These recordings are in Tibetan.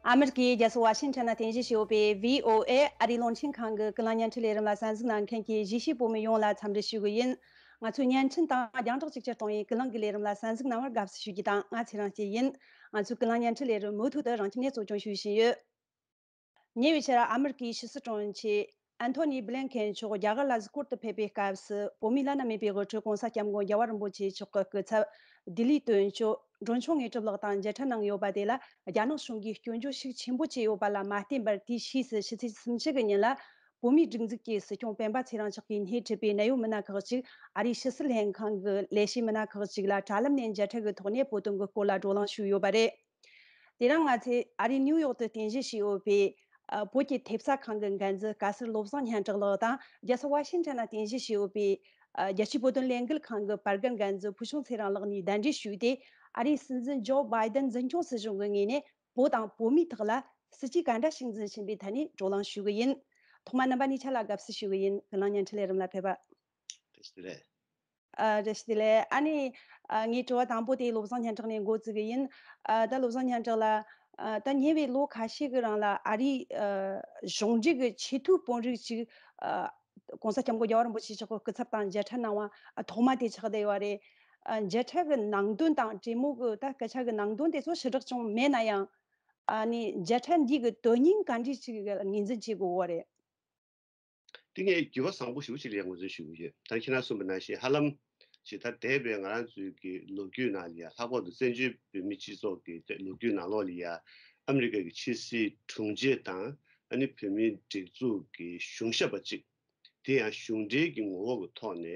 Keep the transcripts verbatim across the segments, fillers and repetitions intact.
ཨ་མེ་རི་ཀའི་རྒྱལ་ས་ཝ་ཤིང་ཊོན་ན་རྟེན་གཞི་བྱས་ཡོད་པའི་བྷི་ཨོ་ཨེ་ཨ་རིའི་རླུང་འཕྲིན་ཁང་གི་ཀུན་གླེང་བརྙན་འཕྲིན་ལས་རིམ་ལ་གསན་གཟིགས་གནང་མཁན་གྱི་གཞིས་བྱེས་བོད་མི་ཡོངས་ལ་འཚམས་འདྲི་ཞུ་གི་ཡིན། ང་ཚོའི་བརྙན་འཕྲིན་དང་རྒྱང་བསྒྲགས་གཅིག་གྱུར་གཏོང་བའི་ཀུན་གླེང་གི་ལས་རིམ་ལ་གསན་གཟིགས་གནང་བར་དགའ་བསུ་ཞུ་རྒྱུ་དང་། ང་ཚེ་རིང་སྐྱིད་ཡིན། ང་ཚོའི་ཀུན་གླེང་བརྙན་འཕྲིན་ལས་རིམ་མུ་མཐུད་དུ་རང་ཁྱིམ་ནས་གཙོ་སྐྱོང་ཞུ་བཞིན་ཡོད། ཉེ་བའི་ཆར་ཨ་མེ་རི་ཀའི་ཕྱི་སྲིད་དྲུང་ཆེ་ཨན་ཐོ་ནི་བྷི་ལིན་ཁེན་མཆོག་རྒྱ་གར་ལ་གཟིགས་སྐོར་དུ་ཕེབས་པའི་སྐབས་སུ། བོད་མིའི་བླ་ན་མེད་པའི་དབུ་ཁྲིད་༸གོང་ས་༸སྐྱབས་མགོན་རྒྱལ་བ་རིན་པོ་ཆེ་མཆོག་གི་སྐུ་ཚབ་ལྡི་ལིའི་དོན་གཅོད་འབྲོང་ཆུང་དངོས་གྲུབ་ལགས་དང་མཇལ་འཕྲད་གནང་ཡོད་པ་དེ་ལ། རྒྱ་ནག་གཞུང་གིས་སྐྱོན་བརྗོད་ཤུགས་ཆེན་པོ་བྱས་ཡོད་པ་ལ་མ་བརྟེན་པར། དེའི་ཕྱིས་སུ་ཕྱི་ཚེས་སུམ་ཅུ་གི་ཉིན་ལ་བོད་མིའི་སྒྲིག་འཛུགས་ཀྱི་སྲིད་སྐྱོང་སྤེན་པ་ཚེ་རིང་མཆོག་གིས་སྣེ་ཁྲིད་པའི་གནད་ཡོད་མི་སྣ་ཁག་ཅིག་ཨ་རིའི་ཕྱི་སྲིད་ལྷན་ཁང་གི་ལས་བྱེད་མི་སྣ་ཁག་ཅིག་ལ་དྲ་ལམ་ནས་མཇལ་འཕྲད་ཀྱི་ཐོག་ནས་བོད་དོན་གྱི་སྐོར་ལ་བགྲོ་གླེང་ཞུས་ཡོད་པ་རེད། དེ་རིང་ང་ཚོས་ཨ་རིའི་ནིའུ་ཡོག་ཏུ་རྟེན་གཞི་བྱས་ཡོད་པའི་ཨ་བོད་ཀྱི་ཐེབས་རྩ་ཁང་གི་འགན་འཛིན་སྐལ་སྲས་བློ་བཟང་སྙན་གྲགས་ལགས་དང་། རྒྱལ་ས་ཝ་ཤིང་ཊོན་ལ་རྟེན་གཞི་བྱས་ཡོད་པའི་ཨ་རྒྱལ་སྤྱིའི་བོད་དོན་ལས་འགུལ་ཁང་གི་བར་བརྒལ་འགན་འཛིན་ཕུལ་བྱུང་ཚེ་རིང་ལགས་གཉིས་གདན་འདྲེན་ཞུས་ཏེ། ཨ་རིའི་སྲིད་འཛིན་ཇོ་བྷའི་ཏན་འཛིན་སྐྱོང་སྲིད་གཞུང་གི་ངོས་ནས་བོད་དང་བོད་མིའི་ཐོག་ལ་སྲིད་ཇུས་ག་འདྲ་ཞིག་འཛིན་བཞིན་པའི་ཐད་ནས་བགྲོ་གླེང་ཞུ་གི་ཡིན། ཐོག་མ་རྣམ་པ་གཉིས་ཆ་ལ་དགའ་བསུ་ཞུ་གི་ཡིན། ཀུན་གླེང་བརྙན་འཕྲིན་ལས་རིམ་ལ་ཕེབས་པ། བཀྲ་ཤིས་བདེ་ལེགས། ཨ་བཀྲ་ཤིས་བདེ་ལེགས། ཨ་ནི་ཨ་ངའི་དྲི་བ་དང་པོ་དེ་བློ་བཟང་སྙན་གྲགས་ནས་འགོ་བཙུགས་གི་ཡིན། ཨ་ད་བློ་བཟང་སྙན་གྲགས་ལགས། ཨ་ད་ཉེ་བའི་ལོ་ཁ་ཤས་ཀྱི་རིང་ལ་ཨ་རིའི་ཨ་གཞུང་འབྲེལ་གྱི་ཆེས་མཐོའི་དཔོན་རིགས་ཅིག་ཨ་༸གོང་ས་༸སྐྱབས་མགོན་རྒྱལ་བ་རིན་པོ་ཆེ་མཆོག་གི་སྐུ་ཚབ་དང་མཇལ་འཕྲད་གནང་བ་ཨ་ཐོག་མ་དེ་ཆགས་བསྡད་ཡོད་རེད། ཨ་མཇལ་འཕྲད་ཀྱི་ནང་དོན་དང་གྲོས་མོལ་གྱི་ད་སྐད་ཆ་གི་ནང་དོན་དེ་ཚོ་ཞེ་དྲག་ཅུང་མེད་ན་ཡང་། ཨ་ནི་མཇལ་འཕྲད་འདི་གི་དོན་སྙིང་ག་འདྲ་ཅིག་ངོས་འཛིན་བྱེད་དགོས་ཀྱི་རེད། དེ་ངས་འགྱུར་བ་བཟང་པོ་ཞེ་པོ་ཅིག་ལ་ངོས་འཛིན་ཞུ་གི་ཡོད། ད་ཁྱེད་རང་གསུངས་པ་ནང་བཞིན་ཧ་ལམ་ཅིག་ད་འདས་པའི་ང་རང་ཚོའི་གི་ལོ་རྒྱུས་ནང་ལ་ཡ། ལྷག་པར་དུ་བཙན་བྱོལ་བོད་མིའི་སྤྱི་ཚོགས་ཀྱི་ལོ་རྒྱུས་ནང་ལོགས་ལ་ཡ། ཨ་མི་རི་ཀ་གི་ཕྱི་སྲིད་དྲུང་ཆེ་དང་ཨ་ནི་བོད་མིའི་སྒྲིག་འཛུགས་ཀྱི་གཞུང་ཞབས་པ་ཅིག། དེ་ཡང་གཞུང་འབྲེལ་གྱི་ངོ་བོ་གི་ཐོག་ནས་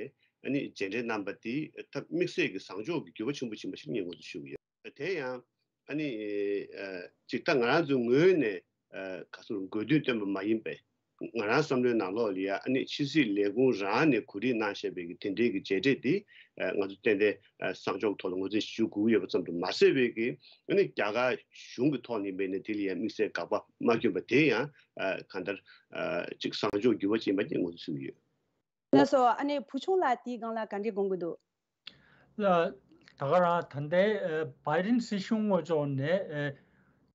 ཨ་ནི་མཇལ་འཕྲད་གནང་པ་དེ་ད་དམིགས་བསལ་གྱི་བཟང་ཕྱོགས་ཀྱི་འགྱུར་བ་ཆེན་པོ་ཕྱིན་པ་ཞིག་ངས་ངོས་འཛིན་ཞུ་གི་ཡོད། དེ་ཡང་ཨ་ནི་ཨ་ཅིག་ད་ང་རང་ཚོའི་ངོས་ནས་ཨ་ག་ཚོད་དགོས་འདུན་བཏོན་པ་མ་ཡིན་པས། ང་རང་བསམ་བློའི་ནང་ལོགས་ལ་ཡ་ཨ་ནི་ཕྱི་སྲིད་ལས་ཁུངས་རང་ནས་གོ་སྒྲིག་གནང་བཞག་པའི་གི་དེ་འབྲེལ་གྱི་མཇལ་འཕྲད་འདི་ཨ་ང་ཚོ་ཏན་ཏན་ཨ་བཟང་ཕྱོགས་ཐོག་ལ་ངོས་འཛིན་ཞུ་དགོས་ཡོད་པ་ཙམ་དུ་མ་ཟད་པའི་གི་ཨ་ནི་རྒྱ་གར་གཞུང་གི་ཐོག་ནས་མེད་ནས་དེ་ལ་ཡ་དམིགས་བསལ་དགག་པ་མ་བསྐྱོན་པ་དེ་ཡང་ཨ་གང་ལྟར་ཨ་ཅིག་བཟང་ཕྱོགས་འགྱུར་བ་ཅིག་ཡིན་པ་ངས་ངོས་འཛིན་ཞུ་གི་ཡོད། ལགས་སོ། ཨ་ནི་ཕུལ་བྱུང་ལགས་དེའི་སྒང་ལ་ག་འདྲའི་དགོངས་ཀྱི་འདུག་ལ། ད་ག་རང་ད་ལྟའི་ཨ་བྷའི་ཌེན་སྲིད་གཞུང་ངོས་ཕྱོགས་ནས་ཨ་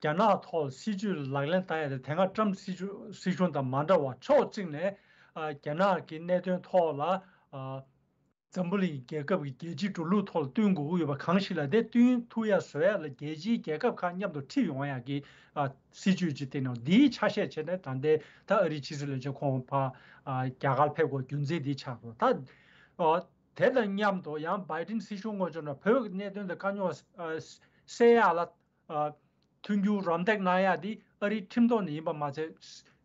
རྒྱ་ནག་ཐོག་སྲིད་ཇུས་ལག་ལེན་བསྟར་ཡ་དེ་དེ་སྔ་ཊམ་སྲིད་གཞུང་སྲིད་གཞུང་དང་མ་འདྲ་བར་ཕྱོགས་གཅིག་ནས་ཨ་རྒྱ་ནག་གི་གནད་དོན་ཐོག་ལ་ཨ་འཛམ་བུ་གླིང་རྒྱལ་ཁབ་ཀྱི་རྒྱལ་སྤྱིའི་འགྲོ་ལུགས་ཐོག་ལ་བསྟུན་དགོས་ཀྱི་ཡོད་པ་གང་ཞིག་ལ་དེ་བསྟུན་ཐུབ་ཡ་བཟོ་ཡ་ལ་རྒྱལ་སྤྱིའི་རྒྱལ་ཁབ་ཁག་མཉམ་དུ་ཁྲིད་ཡོང་ཡ་གི་ཨ་སྲིད་ཇུས་ཅིག་བཏིང་ནས། འདིའི་ཆ་ཤས་བྱས་ནས་ད་ལྟའི་ད་ཨ་རིའི་ཕྱི་སྲིད་བློན་ཆེན་ཁོང་ཕར་ཨ་རྒྱ་གར་ཕེབས་དགོས་རྒྱུ་མཚན་འདི་ཆགས་འདུག་ད་ཨ་དེ་དང་མཉམ་དུ་ཡང་བྷའི་ཌེན་སྲིད་གཞུང་ངོས་ཕྱོགས་ནས་བོད་ཀྱི་གནད་དོན་དང་དཀའ་རྙོག་ཨ་སེལ་ཡ་ལ་ཨ་མཐུན་འགྱུར་རམ་འདེགས་གནང་ཡ་འདི་ཨ་རིའི་ཁྲིམས་ཐོག་ནས་ཡིན་པ་མ་ཚད།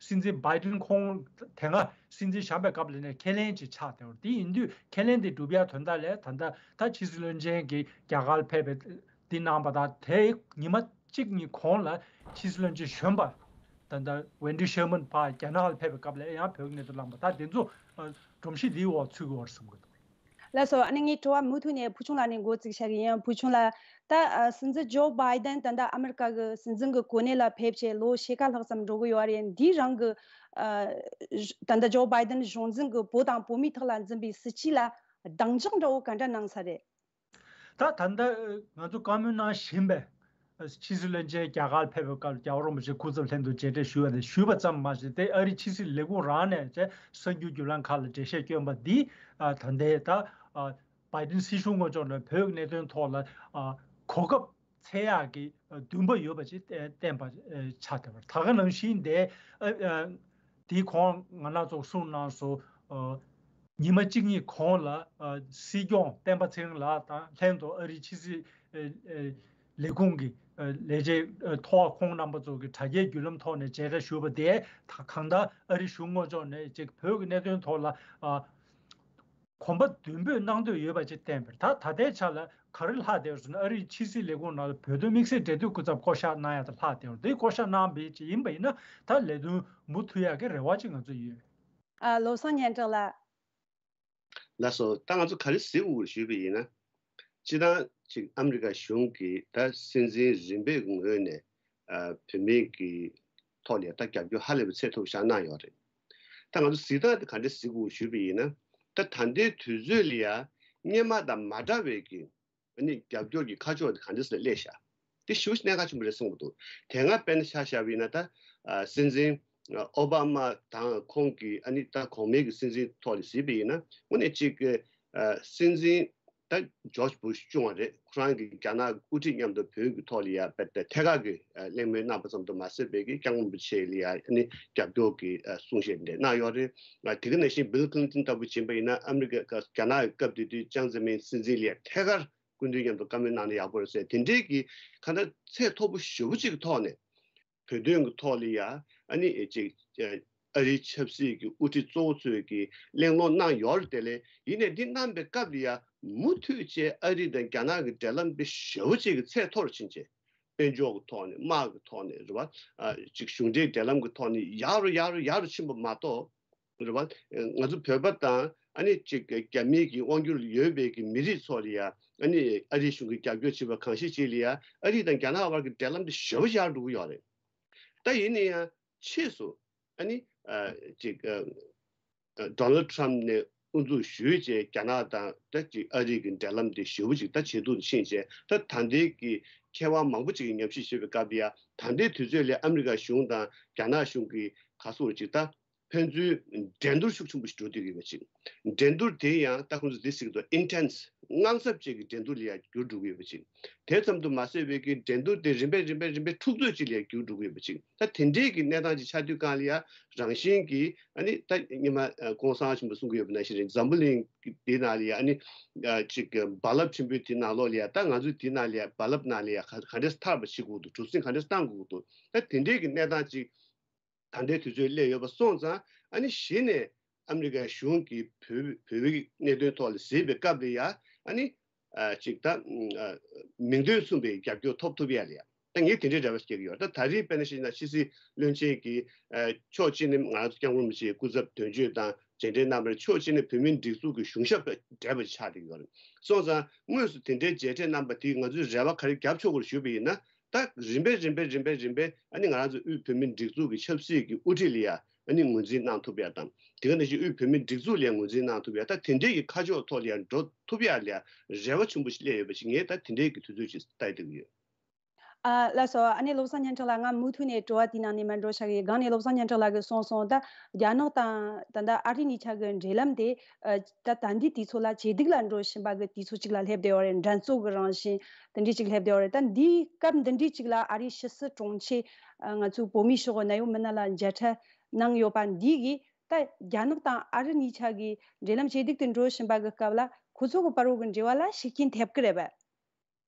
སྲིད་འཛིན་བྷའི་ཌེན་ཁོང་དེ་སྔ་སྲིད་འཛིན་བཞག་པའི་སྐབས་ལ་ནས་ཁས་ལེན་ཅིག་ཆགས་བསྡད་ཡོད་རེད། དེ་ཡིན་དུས་ཁས་ལེན་དེ་སྒྲུབ་ཡ་དོན་དག་ལ་ད་ལྟ་ད་ཕྱི་སྲིད་བློན་ཆེན་གྱིས་རྒྱ་གར་ཕེབས་པའི་འདི་གནང་པ་དང་། དེའི་ཉི་མ་གཅིག་གཉིས་གོང་ལ་ཕྱི་སྲིད་བློན་ཆེན་གཞོན་པ་ད་ལྟ་ཝེན་ཌི་ཤེར་མན་ཕར་རྒྱ་ནག་ལ་ཕེབས་པའི་སྐབས་ལ་ཡང་བོད་ཀྱི་གནད་དོན་གླེང་པ། ད་དེ་ཚོ་ཨ་སྒྲོམ་གཞི་འདིའི་འོག་ཚུད་ཀྱི་ཡོད་རེད་བསམ་གྱི་འདུག་ལགས་སོ། ཨ་ནི་ངའི་དྲི་བ་མུ་མཐུད་ནས་ཕུལ་བྱུང་ལགས་ནས་འགོ་བཙུགས་བྱ་གི་ཡིན། ཕུལ་བྱུང་ལགས། ད་ཨ་སྲིད་འཛིན་ཇོ་བྷའི་ཌེན་ད་ལྟ་ཨ་མི་རི་ཀ་གི་སྲིད་འཛིན་གྱི་གོ་གནས་ལ་ཕེབས་བྱས་ལོ་ཕྱེད་ཀ་ལྷག་ཙམ་འགྲོ་གི་ཡོད་རེད། འདིའི་རིང་གི་ཨ་ད་ལྟ་ཇོ་བྷའི་ཌེན་གཞུང་འཛིན་གྱི་བོད་དང་བོད་མིའི་ཐོག་ལ་འཛིན་པའི་སྲིད་བྱུས་ལ་གདེང་འཇོག་འདྲ་བོ་ག་འདྲ་གནང་ས་རེད། ད་ད་ལྟ་ང་ཚོ་བཀའ་མོལ་གནང་བཞིན་པའི་ཕྱི་སྲིད་བློན་ཆེན་རྒྱ་གར་ཕེབས་པའི་སྐབས་རྒྱལ་བ་རིན་པོ་ཆེ་སྐུ་ཚབ་ལྷན་དུ་མཇལ་འཕྲད་ཞུས་པ་དེ་ཞུས་པ་ཙམ་མ་ཟད། དེ་ཨ་རིའི་ཕྱི་སྲིད་ལས་ཁུངས་རང་ནས་ཅིག་གསར་འགྱུར་བརྒྱུད་ལམ་ཁག་ལ་འགྲེལ་བཤད་བསྐྱོན་པ་འདི་ད་ལྟའི་ད་བྷའི་ཌེན་སྲིད་གཞུང་ངོས་ཕྱོགས་ནས་བོད་ཀྱི་གནད་དོན་ཐོག་ལ་གོ་སྐབས་འཚོལ་ཡག་གི་འདུན་པ་ཡོད་པ་ཅིག་བསྟན་པ་ཆགས་བསྡད་པ་རེད། ད་ག་ནང་བཞིན་དེ་དེའི་གོང་ང་རང་ཚོ་གསུངས་གནང་སོང་། ཉི་མ་གཅིག་གཉིས་གོང་ལ་ཨ་སྲིད་སྐྱོང་སྤེན་པ་ཚེ་རིང་ལགས་དང་ལྷན་དུ་ཨ་རིའི་ཕྱི་སྲིད་ཨ་ཨ་ལས་ཁུངས་ཀྱི་ཨ་ལས་བྱེད་ཨ་ཐོག་ཁོང་རྣམ་པ་ཚོ་གི་དྲ་རྒྱའི་བརྒྱུད་ལམ་ཐོག་ནས་མཇལ་འཕྲད་ཞུས་པ་དེ། ད་གང་ལྟར་ཨ་རི་གཞུང་ངོས་ཕྱོགས་ནས་ཅིག་བོད་ཀྱི་གནད་དོན་ཐོག་ལ་ཨ་གོམ་པ་མདུན་སྤོས་གནང་འདོད་ཡོད་པ་ཅིག་བསྟན་པ་རེད། ད་ད་ལྟའི་ཆ་ལ་ག་རེ་ལྷག་བསྡད་ཡོད་ཟེར་ན། ཨ་རིའི་ཕྱི་སྲིད་ལས་ཁུངས་ནང་ལ་བོད་དོན་དམིགས་བསལ་འབྲེལ་མཐུད་སྐུ་ཚབ་བསྐོ་གཞག་གནང་ཡ་དེ་ལྷག་བསྡད་ཡོད་རེད། དེ་བསྐོ་གཞག་གནང་བ་ཅིག་ཡིན་པ་ཡིན་ན་ད་ལས་དོན་མུ་མཐུད་ཡག་གི་རེ་བ་ཅིག་ང་ཚོ་ཡོད། ཨ་བློ་བཟང་སྙན་གྲགས་ལགས། ལགས་སོ། ད་ང་ཚོ་ག་རེ་གཟིགས་དགོས་ཞུས་པ་ཡིན་ན། སྤྱིར་བཏང་ཅིག་ཨ་མི་རི་ཀ་གཞུང་གིས་ད་སྲིད་འཛིན་རིམ་པའི་ངོས་ནས་ཨ་བོད་མི་གི་ཐོག་ལ་ད་རྒྱབ་སྐྱོར་ཧ་ལས་པའི་ཚད་མཐོ་པོ་ཞིག་གནང་ཡོད་རེད། ད་ང་ཚོ་གཟིགས་སྟངས་དེ་ག་འདྲ་གཟིགས་དགོས་ཞུས་པ་ཡིན་ན། ད་ད་ལྟའི་དུས་ཚོད་ལ་ཡ་སྔོན་མ་དང་མ་འདྲ་བའི་གི་ཨ་ནི་རྒྱབ་སྐྱོར་གྱི་ཁ་ཕྱོགས་དེ་ག་འདྲ་ཞིག་ལ་སླེབས་ཤག་དེ་ཞེ་པོ་ཅིག་གནད་འགག་ཆེན་པོ་རེད་བསམ་གྱི་འདུག་དེ་སྔ་དཔེར་ན་ཆ་བཞག་པ་ཡིན་ན། ད་ཨ་སྲིད་འཛིན་ཨ་ཨོ་བྷ་མ་དང་ཁོང་གི་ཨ་ནི་ད་གོང་མའི་གི་སྲིད་འཛིན་ཐོག་ནས་གཟིགས་པ་ཡིན་ན། དངོས་གནས་ཅིག་ཨ་སྲིད་འཛིན་ད་ཇོརྗ་བུ་ཤ་ཆུང་བ་རེད། ཁོ་རང་གིས་རྒྱ་ནག་དབུ་ཁྲིད་མཉམ་དུ་བོད་ཀྱི་ཐོག་ལ་ཡ་དཔེ་ཐད་ཀར་གྱི་ཨ་གླེང་མོལ་གནང་པ་ཙམ་དུ་མ་ཟད་པའི་གི་སྐྱབས་མགོན་རིན་པོ་ཆེ་ལ་ཡ་ཨ་ནི་རྒྱབ་སྐྱོར་གྱི་ཨ་གསུང་བཤད་འདི་གནང་ཡོད་རེད། ཨ་དེ་ག་ནང་བཞིན་བྷིལ་ཀླིན་ཏོན་ལྟ་བུ་ཕྱིན་པ་ཡིན་ན། ཨ་མི་རི་ཀ་རྒྱ་ནག་གི་སྐབས་དེ་དུས་ཅང་ཙེ་མིན་སྲིད་འཛིན་ལ་ཡ་ཐད་ཀར་སྐུ་མདུན་མཉམ་དུ་བཀའ་མོལ་གནང་ན་ཡག་པོ་རེད་ཟེར། དེ་འདྲའི་གི་གང་ལྟར་ཚད་མཐོ་པོ་ཞེ་པོ་ཅིག་གི་ཐོག་ནས་བོད་དོན་གྱི་ཐོག་ལ་ཡ་ཨ་ནི་ཅིག་ཨ་རིའི་ཆབ་སྲིད་ཀྱི་དབུ་ཁྲིད་གཙོ་བོ་ཚོས་ཀྱི་གླེང་སློང་གནང་ཡོད་རེད། དེ་ལས་ཡིན་ནའི་འདི་གནང་པའི་སྐབས་ལ་ཡ་མུ་མཐུད་བྱས་ཨ་རི་དང་རྒྱ་ནག་གི་འབྲེལ་ལམ་དེ་ཞེ་པོ་ཅིག་གི་ཚད་མཐོ་རུ་ཕྱིན་བྱས། དཔལ་འབྱོར་གྱི་ཐོག་ནས། དམག་གི་ཐོག་ནས། རེད་བ། ཨ་ཅིག་གཞུང་འབྲེལ་འབྲེལ་ལམ་གྱི་ཐོག་ནས་ཡག་རུ་ཡག་རུ་ཡག་རུ་ཕྱིན་པ་མ་གཏོགས། རེད་བ། ང་ཚོ་བོད་པ་དང་ཨ་ནི་ཅིག་རྒྱ་མིའི་གི་དབང་སྒྱུར་ཡོད་པའི་གི་མི་རིགས་ཚོ་ལ་ཡ་ཨ་ནི་ཨ་རིའི་གཞུང་གིས་རྒྱབ་སྐྱོར་བྱེད་པ་གང་ཤེས་ཅིག་ལ་ཡ་ཨ་རི་དང་རྒྱ་ནག་བར་གྱི་འབྲེལ་ལམ་དེ་ཞེ་པོ་ཡག་འགྲོ་གི་ཡོད་རེད། ད་ཡིན་ན་ཡང་ཕྱིས་སུ་ཨ་ནི་ཨ་ཅིག་ཨ་ཨ་ཌོ་ནལ་ཌི་ཊརམ་ནས་དབུ་འཛུགས་ཞུས་རྗེས་རྒྱ་ནག་དང་ད་ཅིག་ཨ་རི་གི་འབྲེལ་ལམ་དེ་ཞེ་པོ་ཅིག་ད་ཇེ་སྡུག་ཏུ་ཕྱིན་རྗེས། ད་ད་ལྟའི་གི་མཁས་དབང་མང་པོ་ཅིག་གིས་ཉམས་ཞིབ་བྱེད་པའི་སྐབས་ལ་ཡ་ད་ལྟའི་དུས་ཚོད་ལ་ཨ་མི་རི་ཀ་གཞུང་དང་རྒྱ་ནག་གཞུང་གི་ག་སོགས་ཅིག་ད་ཕན་ཚུན་འགྲན་བསྡུར་ཤུགས་ཆེན་པོ་ཞིག་འགྲོ་བསྡད་ཀྱི་ཡོད་པ་ཅིག་འགྲན་བསྡུར་དེ་ཡང་ད་ཁོང་ཚོ་འདི་ཟེར་གྱི་འདུག་ཨིན་ཊེན་སི། དངངས་འཚབ་ཅན་གྱི་འགྲན་བསྡུར་ལ་ཡང་འགྱུར་འགྲོ་གི་ཡོད་པ་ཅིག་དེ་ཙམ་དུ་མ་ཟད་པའི་གི་འགྲན་བསྡུར་དེ་རིམ་པས་རིམ་པས་རིམ་པས་འཁྲུག་རྩོད་ཅིག་ལ་ཡང་འགྱུར་འགྲོ་གི་ཡོད་པ་ཅིག་ད་དེ་འདྲའི་གི་གནས་སྟངས་ཅིག་ཆགས་དུས་སྒང་ལ་ཡ་རང་བཞིན་གྱིས་ཨ་ནི་ད་སྔོན་མ་ཨ་ྋགོང་ས་ཆེན་པོས་གསུང་གི་ཡོད་པ་ནང་བཞིན་རེད། འཛམ་བུ་གླིང་གི་འདི་ནང་ལ་ཡ་ཨ་ནི་ཨ་ཅིག་རྦ་རླབས་ཆེན་པོའི་དེ་ནང་ལོགས་ལ་ཡ། ད་ང་ཚོའི་འདི་ནང་ལ་ཡ་རྦ་རླབས་ནང་ལ་ཡ་ག་ག་འདྲས་ཐར་བ་བྱེད་དགོས་འདུག་གྲུ་གཟིངས་ག་འདྲས་བཏང་དགོས་འདུག་ད་དེ་འདྲའི་གི་གནས་སྟངས་ཅིག་ད་ལྟའི་དུས་ཚོད་སླེབས་ཡོད་པ་སོང་ཙང་། ཨ་ནི་གཞི་ནས་ཨ་མི་རི་ཀ་གཞུང་གིས་བོད་བོད་པའི་གནད་དོན་ཐོག་ལ་གཟིགས་པའི་སྐབས་ལ་ཡ་ཨ་ནི་ཨ་ཅིག་ད་ཨ་མིང་དོན་མཚུངས་པའི་རྒྱབ་སྐྱོར་ཐོབ་ཐུབ་ཡ་ལ་ཡ། ད་ངས་དེ་འདྲའི་རེ་བ་སྐྱེ་གི་ཡོད། ད་ད་རིང་དཔེར་ན་བཤད་ན་ཕྱི་སྲིད་བློན་ཆེན་གྱིས་ཨ་ཕྱོགས་གཅིག་ནས་ང་རང་ཚོ་སྐྱབས་མགོན་རིན་པོ་ཆེའི་སྐུ་ཚབ་དོན་གཅོད་དང་མཇལ་འཕྲད་གནང་བ་རེད། ཕྱོགས་གཅིག་ནས་བོད་མིའི་སྒྲིག་འཛུགས་ཀྱི་གཞུང་ཞབས་བགྲེས་པ་ཆགས་བསྡད་ཀྱི་ཡོད་རེད། སོང་ཙང་དངོས་སུ་དེ་འདྲའི་མཇལ་འཕྲད་གནང་པ་དེས་ང་ཚོས་རེ་བ་ག་རེ་བརྒྱབ་ཆོག་གི་རེད་ཞུས་པ་ཡིན་ན། ད་རིམ་པས་རིམ་པས་རིམ་པས་རིམ་པས་ཨ་ནི་ང་རང་ཚོ་དབུས་བོད་མིའི་སྒྲིག་འཛུགས་ཀྱི་ཆབ་སྲིད་ཀྱི་དབུ་ཁྲིད་ལ་ཡ་ཨ་ནི་ངོས་འཛིན་གནང་ཐུབ་ཡ་དང་། དེ་ག་ནང་བཞིན་དབུས་བོད་མིའི་སྒྲིག་འཛུགས་ལ་ཡ་ངོས་འཛིན་གནང་ཐུབ་ཡ། ད་དེ་འདྲའི་གི་ཁ་ཕྱོགས་ཐོག་ལ་ཡ་འགྲོ་ཐུབ་ཡ་ལ་ཡ་རེ་བ་ཆེན་པོ་ཞིག་སླེབས་ཡོད་པ་ཞིག་ངས་ད་དེ་འདྲའི་གི་དུས་ཚོད་ཅིག་ལྟ་ཡི་འདུག་ཡོད། ཨ་ལགས་སོ། ཨ་ནི་བློ་བཟང་སྙན་གྲགས་ལགས། ང་མུ་མཐུད་ནས་དྲི་བ་དེའི་ནང་ནས་མར་འགྲོ་བྱ་གི་ཡིན། སྒང་ནས་བློ་བཟང་སྙན་གྲགས་ལགས་ཀྱིས་གསུངས་སོང་། ད་རྒྱ་ནག་དང་ད་ལྟ་ཨ་རི་གཉིས་ཆ་གི་འབྲེལ་ལམ་དེ་ཨ་ད་ད་ལྟའི་དུས་ཚོད་ལ་ཇེ་སྡུག་ལ་འགྲོ་བཞིན་པ་གི་དུས་ཚོད་ཅིག་ལ་སླེབས་བསྡད་ཡོད་རེད། འགྲན་རྩོད་ཀྱི་རང་བཞིན་དེ་འདྲ་ཅིག་སླེབས་བསྡད་ཡོད་རེད། ད་འདིའི་སྐབས་འདི་འདྲའི་ཅིག་ལ་ཨ་རིའི་ཕྱི་སྲིད་དྲུང་ཆེ་ཨ་ང་ཚོའི་བོད་མིའི་ཤོག་ནེའུ་མི་ན་ལགས་མཇལ་འཕྲད་གནང་ཡོད་པ་འདི་གིས་ད་རྒྱ་ནག་དང་ཨ་རི་གཉིས་ཆ་གི་འབྲེལ་ལམ་ཇེ་སྡུག་ཏུ་འགྲོ་བཞིན་པ་གི་སྐབས་ལ་ཁོ་ཚོ་གི་བར་བར་གི་འབྲེལ་བ་ལ་ཤུགས་རྐྱེན་ཐེབས་ཀྱི་རེད་པས།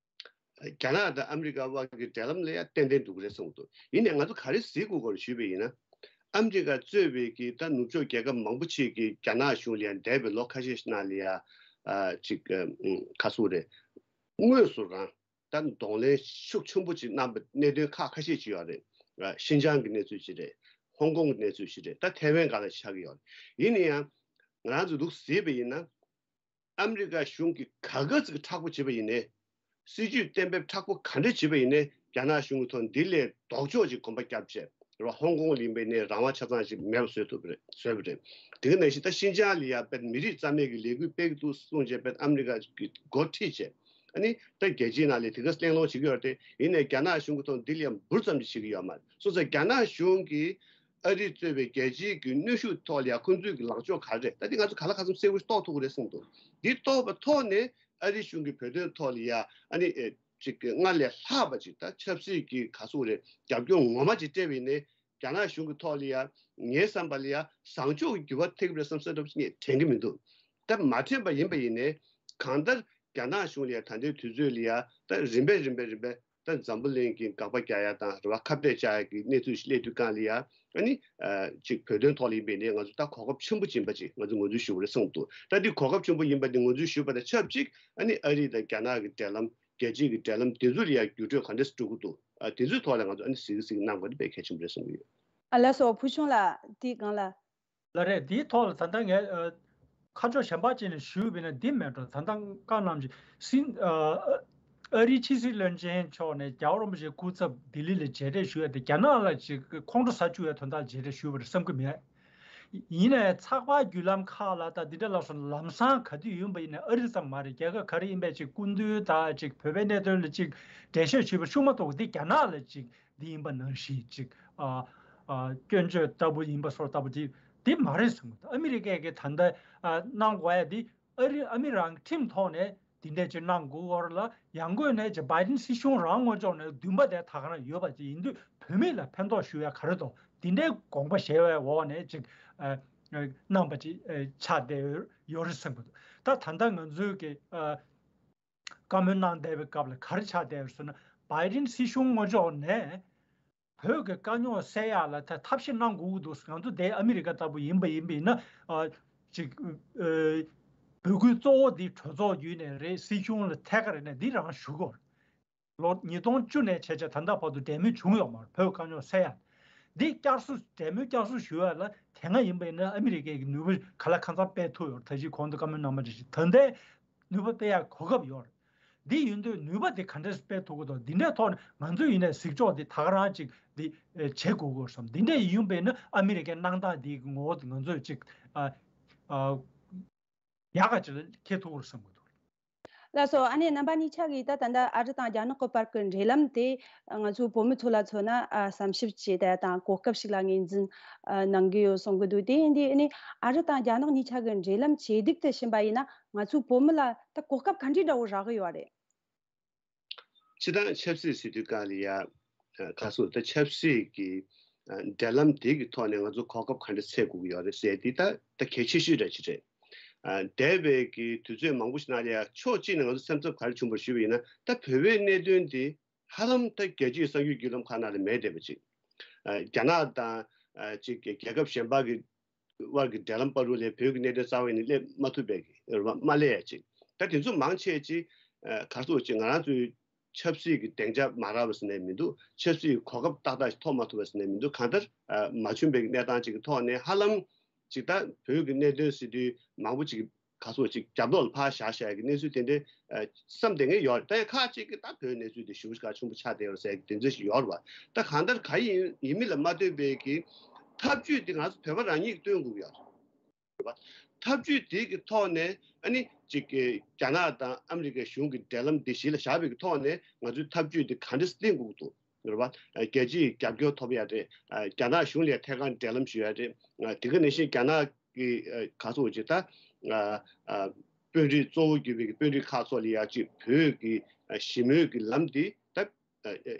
རྒྱ་ནག་དང་ཨ་མི་རི་ཀ་དབར་གྱི་འབྲེལ་ལམ་ལ་ཡང་ཏན་ཏན་འགྲོ་གི་རེད་གསུངས་འདུག་ཡིན་ནའི་ང་ཚོ་ག་རེ་གཟིགས་དགོས་སྐོར་ཞུས་པ་ཡིན་ན། ཨ་མི་རི་ཀ་གཙོས་པའི་གི་ད་ནུབ་ཕྱོགས་རྒྱལ་ཁབ་མང་པོ་ཅིག་གིས་རྒྱ་ནག་གཞུང་ལ་ཡང་འདས་པའི་ལོ་ཁ་ཤས་ཤིག་ནང་ལ་ཡང་ཨ་ཅིག་ཨ་ཁ་སུ་རེད། དངོས་སུ་རང་ད་གདོང་ལེན་ཤུགས་ཆེན་པོ་ཅིག་གནང་པའི་གནད་དོན་ཁག་ཁ་ཤས་ཅིག་ཡོད་རེད། ཨ་ཤིན་ཅང་གི་གནས་ཚུལ་ཅིག་རེད། ཧོང་ཀོང་གི་གནས་ཚུལ་ཅིག་རེད། ད་ཐའེ་ཝན་སྒང་ལ་ཆགས་ཀྱི་ཡོད་རེད། ཡིན་ན་ཡང་ང་རང་ཚོ་འདུག་གཟིགས་པ་ཡིན་ན། ཨ་མི་རི་ཀ་གཞུང་གིས་ག་ག་ཙིག་མཁྲེགས་པོ་བྱས་པ་ཡིན་ནའི། སྲིད་ཇུས་གཏན་འབེབས་མཁྲེགས་པོ་ག་འདྲ་བྱས་པ་ཡིན་ནའི། རྒྱ་ནག་གཞུང་གིས་ཐོག་འདི་ལས་ལྡོག་ཕྱོགས་ཅིག་གོམ་པ་བརྒྱབ་བྱས། རེད་བ། ཧོང་ཀོང་ལ་ཡིན་པ་ཡིན་ནའི་རང་དབང་ཆ་ཚང་ཞིག་མེད་པ་བཟོས་ཐུབ་པ་རེད། བཟོས་པ་རེད། དེ་ག་ནང་བཞིན་ད་ཤིན་ཅང་ལ་ཡ་དཔེ་མི་རིགས་རྩ་མེད་ཀྱི་ལས་འགུལ་སྤེལ་གྱི་འདུག་གསུངས་བྱས། དཔེ་ཨ་མི་རི་ཀ་གིས་འགོ་ཁྲིད་བྱས། ཨ་ནི་ད་རྒྱལ་སྤྱིའི་ནང་ལ་དེ་ག་གླེང་སློང་བྱེད་ཀྱི་ཡོད་རེད་དེ། ཡིན་ནའི་རྒྱ་ནག་གཞུང་གིས་ཐོག་འདི་ལ་ཡ་འབུར་ཙམ་ཞིག་བྱེད་ཀྱི་ཡོད་མ་རེད། སོང་ཙང་རྒྱ་ནག་གཞུང་གིས་ཨ་རི་གཙོས་པའི་རྒྱལ་སྤྱིའི་གི་གནོན་ཤུགས་ཐོག་ལ་ཡ་ཁོང་ཚོའི་གི་ལངས་ཕྱོགས་ག་རེ་རེད། ད་འདི་ང་ཚོ་ག་ལ་ག་ཚོད་གསལ་པོ་རྟོགས་ཐུབ་ཀྱི་རེད་གསུངས་འདུག་འདི་རྟོགས་པའི་ཐོག་ནས་ཨ་རི་གཞུང་གིས་བོད་དོན་ཐོག་ལ་ཡ་ཨ་ནི་ཨེ་ཅིག་སྔར་ལས་ལྷག་པ་ཅིག་ད་ཆབ་སྲིད་ཀྱི་ག་ཟེར་དགོས་རེད། རྒྱབ་སྐྱོར་ངོ་མ་ཅིག་སྤྲད་པ་ཡིན་ནའི། རྒྱ་ནག་གཞུང་གི་ཐོག་ལ་ཡ་ངའི་བསམ་པ་ལ་ཡ་བཟང་ཕྱོགས་ཀྱི་འགྱུར་བ་ཐེབས་ཀྱི་རེད་བསམ་བསམ་འདྲ་པོ་ཞིག་ངས་དྲན་གྱི་མི་འདུག་ད་མ་དྲན་པ་ཡིན་པ་ཡིན་ནའི། གང་ལྟར་རྒྱ་ནག་གཞུང་ལ་ཡ་ད་ལྟའི་དུས་ཚོད་ལ་ཡ་ད་རིམ་པས་རིམ་པས་རིམ་པས་ད་འཛམ་བུ་གླིང་གི་དགག་པ་རྒྱག་ཡ་དང་རེད་བ། ཁ་གཏད་བཅག་ཡ་གི་གནས་ཚུལ་ཞིག་སླེབས་དུས་སྒང་ལ་ཡ། ཨ་ནི་ཨ་ཅིག་བོད་དོན་ཐོག་ལ་ཡིན་པ་ཡིན་ནའི་ང་ཚོ་ད་གོ་སྐབས་ཆེན་པོ་ཅིག་ཡིན་པ་ཅིག་ང་ཚོས་ངོས་འཛིན་ཞུ་དགོས་རེད་གསུངས་འདུག་ད་འདི་གོ་སྐབས་ཆེན་པོ་ཡིན་པ་འདི་ངོས་འཛིན་ཞུས་པ་དང་ཆབས་ཅིག་ཨ་ནི་ཨ་རི་དང་རྒྱ་ནག་གི་འབྲེལ་ལམ། རྒྱལ་སྤྱིའི་གི་འབྲེལ་ལམ་དེ་ཚོ་ལ་ཡང་འགྱུར་འགྲོས་ག་འདྲས་འགྲོ་གི་འདུག་ཨ་དེ་ཚོའི་ཐོག་ལ་ང་ཚོ་ཨ་ནི་གཟིགས་གཟིགས་གནང་དགོས་དེ་དཔེ་གལ་ཆེན་པོ་རེད་བསམ་གྱི་ཡོད། ཨ་ལགས་སོ། ཕུལ་བྱུང་ལགས་དེའི་སྒང་ལ། ལགས་རེད། དེའི་ཐོག་ལ་ད་ལྟ་ངས་ཨ་ཁ་ཕྱོགས་གཞན་པ་ཅིག་ནས་ཞུས་པ་ཡིན་ན་འདི་མེད་འགྲོ། ད་ལྟ་བཀའ་གནང་བཞིན་སྲིད་ཨ་ཨ་རིའི་ཕྱི་སྲིད་བློན་ཆེན་མཆོག་ནས་རྒྱལ་བ་རིན་པོ་ཆེའི་སྐུ་ཚབ་ལྡི་ལི་ལ་མཇལ་འཕྲད་ཞུ་ཡ་དེ་རྒྱ་ནག་ལ་ཅིག་ཁོང་ཁྲོ་ཟ་བཅུག་ཡ་དོན་དག་ལ་མཇལ་འཕྲད་ཞུས་པ་རེད་བསམ་གྱི་མེད། ཡིན་ནའི་ཚགས་པར་བརྒྱུད་ལམ་ཁག་ལ་ད་འདི་འདྲ་ལབ་སོང་། ལམ་སང་ག་དུས་ཡིན་པ་ཡིན་ནའི་ཨ་རི་ཙམ་མ་རེད། རྒྱལ་ཁབ་ག་རེ་ཡིན་པའི་ཅིག་སྐུ་མདུན་དང་ཅིག་བོད་པའི་གནད་དོན་ལ་ཅིག་འགྲེལ་བཤད་བྱེད་པ་ཤུགས་མ་གཏོགས། འདི་རྒྱ་ནག་ལ་ཅིག་འདི་ཡིན་པ་ནང་བཞིན་ཅིག་ཨ་ཨ་སྐྱོན་བརྗོད་ལྟ་བུ་ཡིན་པ་སོགས་ལྟ་བུ་འདི་འདི་མ་རེད་བསམ་གི་འདུག་ཨ་མི་རི་ཀས་ཀྱི་ད་ལྟ་ཨ་གནང་དགོས་ཡ་འདི་ཨ་རི་ཨ་མི་རང་ཁྲིམས་ཐོག་ནས་འདི་འདྲས་ཅིག་གནང་དགོས་སྐོར་ལ། ཡང་སྒོས་ནས་ཅིག་བྷའི་ཌེན་སྲིད་གཞུང་རང་ངོས་ཕྱོགས་ནས་འདུན་པ་དེ་ད་ག་རང་ཡོད་པ་ཅིག་ཡིན་དུས། བོད་མི་ལ་ཕན་ཐོགས་ཞུ་ཡ་ག་རེ་འདུག་འདི་འདྲའི་དགོངས་པ་བཞེས་པའི་འོག་ནས་ཅིག་ཨ་ཨ་གནང་པ་ཅིག་ཨ་ཆགས་བསྡད་ཡོད་ཡོད་རེད་བསམ་གི་འདུག་ད་ད་ལྟ་ང་ཚོའི་གི་ཨ་བཀའ་མོལ་གནང་བསྡད་པའི་སྐབས་ལ་ག་རེ་ཆགས་བསྡད་ཡོད་ཟེར་ན། བྷའི་ཌེན་སྲིད་གཞུང་ངོས་ཕྱོགས་ནས་བོད་ཀྱི་དཀའ་རྙོག་སེལ་ཡག་ལ་ད་ཐབས་ཤེས་གནང་དགོས་ཀྱི་འདུག་ང་ཚོ་དེ་ཨ་མི་རི་ཀ་ལྟ་བུ་ཡིན་པ་ཡིན་པ་ཡིན་ན། ཨ་ཅིག་ཨ་འབོད་སྐུལ་གཙོ་བོ་འདི་གྲོས་ཚོགས་བརྒྱུད་ནས་རེད། སྲིད་གཞུང་ལ་ཐད་ཀར་རེད་ནས་འདི་རང་ཞུ་དགོས། ལོ་ཉིས་སྟོང་བཅུ་ནས་བྱས་བྱས་ད་ལྟ་བར་དུ་འབྲེལ་མོལ་བྱུང་ཡོད་མ་རེད། བོད་དཀའ་རྙོག་སེལ་ཡག་འདི་བསྐྱར་གསོ། འབྲེལ་མོལ་བསྐྱར་གསོ་ཞུ་ཡག་ལ་དེ་སྔ་ཡིན་པ་ཡིན་ན་ཨ་མི་རི་ཀས་ཀྱི་ནུས་པ་ག་ལ་གང་འཚམ་སྤེལ་ཐུབ་ཡོད་རེད། ད་གཞི་གོང་དུ་བཀའ་མོལ་གནང་བ་ནང་བཞིན་ད་ལྟའི་ནུས་པ་སྤེལ་ཡག་གོ་སྐབས་ཡོད་རེད། འདི་ཡིན་དུས་ནུས་པ་དེ་ག་འདྲས་སྤེལ་ཐུབ་ཀྱི་འདུག་འདི་འདྲའི་ཐོག་ནས་ང་ཚོས་ཡིན་ནའི་གཟིགས་ཕྱོགས་འདི་ད་ག་རང་ཅིག་འདི་ཨེ་བྱེད་དགོས་ཀྱི་ཡོད་བསམ། འདི་འདྲས་ཡིན་པ་ཡིན་ན་ཨ་མི་རི་ཀའི་གནང་སྟངས་འདིའི་ངོ་བོ་དེ་ང་ཚོས་ཅིག་ཨ་ཨ་ཡག་ག་ཅིག་ལ་འཁྱེར་ཐུབ་ཀྱི་རེད་བསམ་གྱི་འདུག་ལགས་སོ། ཨ་ནེ་རྣམ་པ་གཉིས་ཆ་གིས་ད་ད་ལྟ་ཨ་རི་དང་རྒྱ་ནག་གི་བར་གྱི་འབྲེལ་ལམ་དེ་ང་ཚོའི་བོད་མི་ཚོ་ལ་མཚོན་ན་ཨ་བསམ་ཞིབ་བྱེད་ཡ་དང་གོ་སྐབས་ཤིག་ལ་ངོས་འཛིན་ཨ་གནང་གི་ཡོད་གསུང་གི་འདུག་དེ་ཡིན་དུས་ཨ་ནེ་ཨ་རི་དང་རྒྱ་ནག་གཉིས་ཆ་གི་འབྲེལ་ལམ་ཇེ་སྡུག་ཏུ་ཕྱིན་པ་ཡིན་ན་ང་ཚོའི་བོད་མི་ལ་ད་གོ་སྐབས་ག་འདྲའི་འདྲ་བོ་རག་གི་ཡོད་རེད། སྤྱིར་བཏང་ཆབ་སྲིད་ཟེར་དུས་སྒང་ལ་ཡ། ཁ་སོ་ད་ཆབ་སྲིད་ཀྱི་འབྲེལ་ལམ་དེ་གི་ཐོག་ནས་ང་ཚོ་གོ་སྐབས་ག་འདྲ་འཚོལ་དགོས་ཀྱི་ཡོད་རེད་ཟེར་དེ་ད་ད་གལ་ཆེ་ཤོས་འདྲ་ཅིག་རེད། འདས་པའི་གི་དུས་ཚོད་མང་པོ་ཞིག་ནང་ལ་ཡ་ཕྱོགས་གཅིག་ནས་ང་ཚོ་སེམས་འཚབ་ག་རེ་བྱུང་བ་ཞུས་པ་ཡིན་ན། ད་བོད་པའི་གནད་དོན་དེ་ཧ་ལམ་ད་རྒྱལ་སྤྱིའི་གསར་འགྱུར་བརྒྱུད་ལམ་ཁག་ནང་ལ་མེད་བསྡད་པ་ཅིག་རྒྱ་ནག་དང་ཅིག་རྒྱལ་ཁབ་གཞན་པ་གི་དབར་གྱི་འབྲེལ་ལམ་བར་དུ་ལས་བོད་ཀྱི་གནད་དོན་རྩ་བ་ནས་སླེབས་མ་ཐུབ་པའི་རེད་བ། མ་སླེབས་ཡ་ཅིག་ད་དེ་ཚོ་མང་ཆེ་ཅིག་ག་རེ་ཟེར་ཅིག་ང་རང་ཚོའི་ཆབ་སྲིད་ཀྱི་སྡིངས་ཆ་མ་རག་པ་ཟེར་ནས་མི་འདུག་ཆབ་སྲིད་ཀྱི་གོ་སྐབས་ཏག་ཏག་ཞིག་ཐོབ་མ་ཐུབ་པ་ཟེར་ནས་མི་འདུག་གང་ལྟར་མ་བྱུང་བའི་གནས་སྟངས་ཅིག་གི་ཐོག་ནས་ཧ་ལམ་ཅིག་ད་བོད་ཀྱི་གནད་དོན་ཟེར་དུས་མང་པོ་ཅིག་ག་རེ་ཟེར་ཅིག་རྒྱབ་ལོགས་ལ་ཕར་བཞག་བཞག་གི་གནས་ཚུལ་དེ་འདྲའི་བསམ་བསྡད་མཁན་ཡོད་རེད། ད་ཡང་ཁག་ཅིག་གིས་ད་བོད་གནས་ཚུལ་དེ་ཞེ་པོ་ཅིག་གལ་ཆེན་པོ་ཆགས་བསྡད་ཡོད་རེད་ཟེར་གི་དེ་ཚོ་ཞིག་ཡོད་རེད་བ། ད་གང་ལྟར་ག་ཡིན་ཡིན་མིན་ལ་མ་ལྟོས་པའི་གི་ཐབས་ཇུས་དེ་ང་ཚོ་བོད་པ་རང་ཉིད་ཀྱིས་སྟོན་དགོས་ཀྱི་ཡོད་རེད་བ། ཐབས་ཇུས་དེ་གི་ཐོག་ནས་ཨ་ནི་ཅིག་གི་རྒྱ་ནག་དང་ཨ་མི་རི་ཀའི་གཞུང་གི་འབྲེལ་ལམ་དེ་གཞི་ལ་བཞག་པའི་གི་ཐོག་ནས་ང་ཚོའི་ཐབས་ཇུས་དེ་ག་འདྲ་སེ་བསྟན་དགོས་ཀྱི་འདུག་རེད་བ། རྒྱལ་སྤྱིའི་རྒྱབ་སྐྱོར་ཐོབ་ཡ་རེད། རྒྱ་ནག་གཞུང་ལ་ཐད་ཀར་འབྲེལ་ལམ་ཞུ་ཡ་རེད། དེ་ག་ནང་བཞིན་རྒྱ་ནག་གི་ག་རེ་ཟེར་ཅིག་ད་དཔོན་རིགས་གཙོ་བོ་གྱུར་པའི་དཔོན་རིགས་ཁག་ཚོ་ལ་ཡ་ཅིག་བོད་ཀྱི་ཞི་མོལ་གྱི་ལམ་དེ་ད་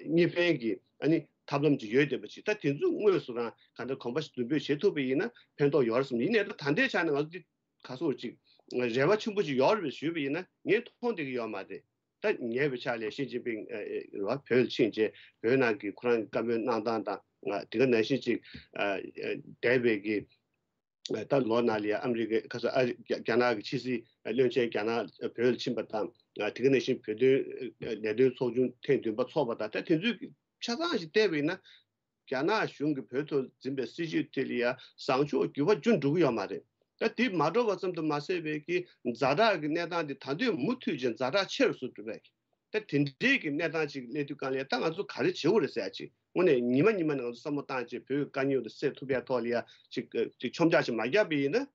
གཉིས་ཕན་གྱི་ཨ་ནི་ཐབས་ལམ་ཅིག་ཡོད་བསྡད་པ་ཅིག་ད་དེ་ཚོ་དངོས་སུ་རང་ག་འདྲ་གོམ་པ་ཞིག་མདུན་སྤོས་བྱེད་ཐུབ་པ་ཡིན་ན་ཕན་ཐོགས་ཡོད་རེད་བསམ། ཡིན་ནའི་ད་ད་ལྟའི་ཆ་ནས་ང་ཚོ་འདི་ག་རེ་ཟེར་ཅིག་རེ་བ་ཆེན་པོ་ཅིག་ཡོད་རེད་པས་ཞུས་པ་ཡིན་ན་ངས་མཐོང་བསྡད་ཀྱི་ཡོད་མ་རེད། ད་ཉེ་བའི་ཆར་ལ་ཞི་ཅིན་ཕིང་ཨ་ཨ་རེད་བ། བོད་ལ་ཕྱིན་རྗེས་བོད་ནང་གི་ཁོ་རང་གི་བཀའ་མོལ་གནང་སྟངས་དང་དེ་ག་ནང་བཞིན་ཅིག་ཨ་ཨ་འདས་པའི་གི་ད་ལོ་ནང་ལ་ཡ་ཨ་མི་རི་ཀའི་ཁ་སང་ཨ་རི་རྒྱ་རྒྱ་ནག་གི་ཕྱི་སྲིད་བློན་ཆེན་རྒྱ་ནག་བོད་ལ་ཕྱིན་པ་དང་དེ་ག་ནང་བཞིན་བོད་དོན་ལས་དོན་ཚོགས་ཆུང་ཐེངས་བདུན་པ་ཚོགས་པ་དང་ད་དེ་ཚོའི་ཆ་ཚང་ཞིག་བལྟས་པ་ཡིན་ན། རྒྱ་ནག་གཞུང་གིས་བོད་ཐོག་འཛིན་པའི་སྲིད་བྱུས་དེ་ལ་ཡ་བཟང་ཕྱོགས་འགྱུར་བ་རྒྱུན་འགྲོ་གི་ཡོད་མ་རེད། ད་དེ་མ་འགྲོ་བ་ཙམ་དུ་མ་ཟད་པའི་གི་ཛ་དྲག་གི་གནས་སྟངས་དེ་ད་དུང་མུ་མཐུད་ཅིང་ཛ་དྲག་ཆེ་རུ་སོང་འགྲོ་བས། ད་དེ་འདྲའི་གི་གནས་སྟངས་ཅིག་སླེབས་དུས་གང་ལ་ད་ང་ཚོ་ག་རེ་བྱེད་དགོས་རེད་ཟེར་ཡ་ཅིག་དངོས་གནས་ཉི་མ་ཉི་མ་ནས་ང་ཚོ་བསམ་བློ་བཏང་བྱས་བོད་ཀྱི་དཀའ་རྙོག་དེ་སེལ་ཐུབ་ཡ་ཐོག་ལ་ཡ་ཅིག་ཅིག་མཆོང་རྒྱག་ཅིག་མ་བརྒྱབ་པ་ཡིན་ན།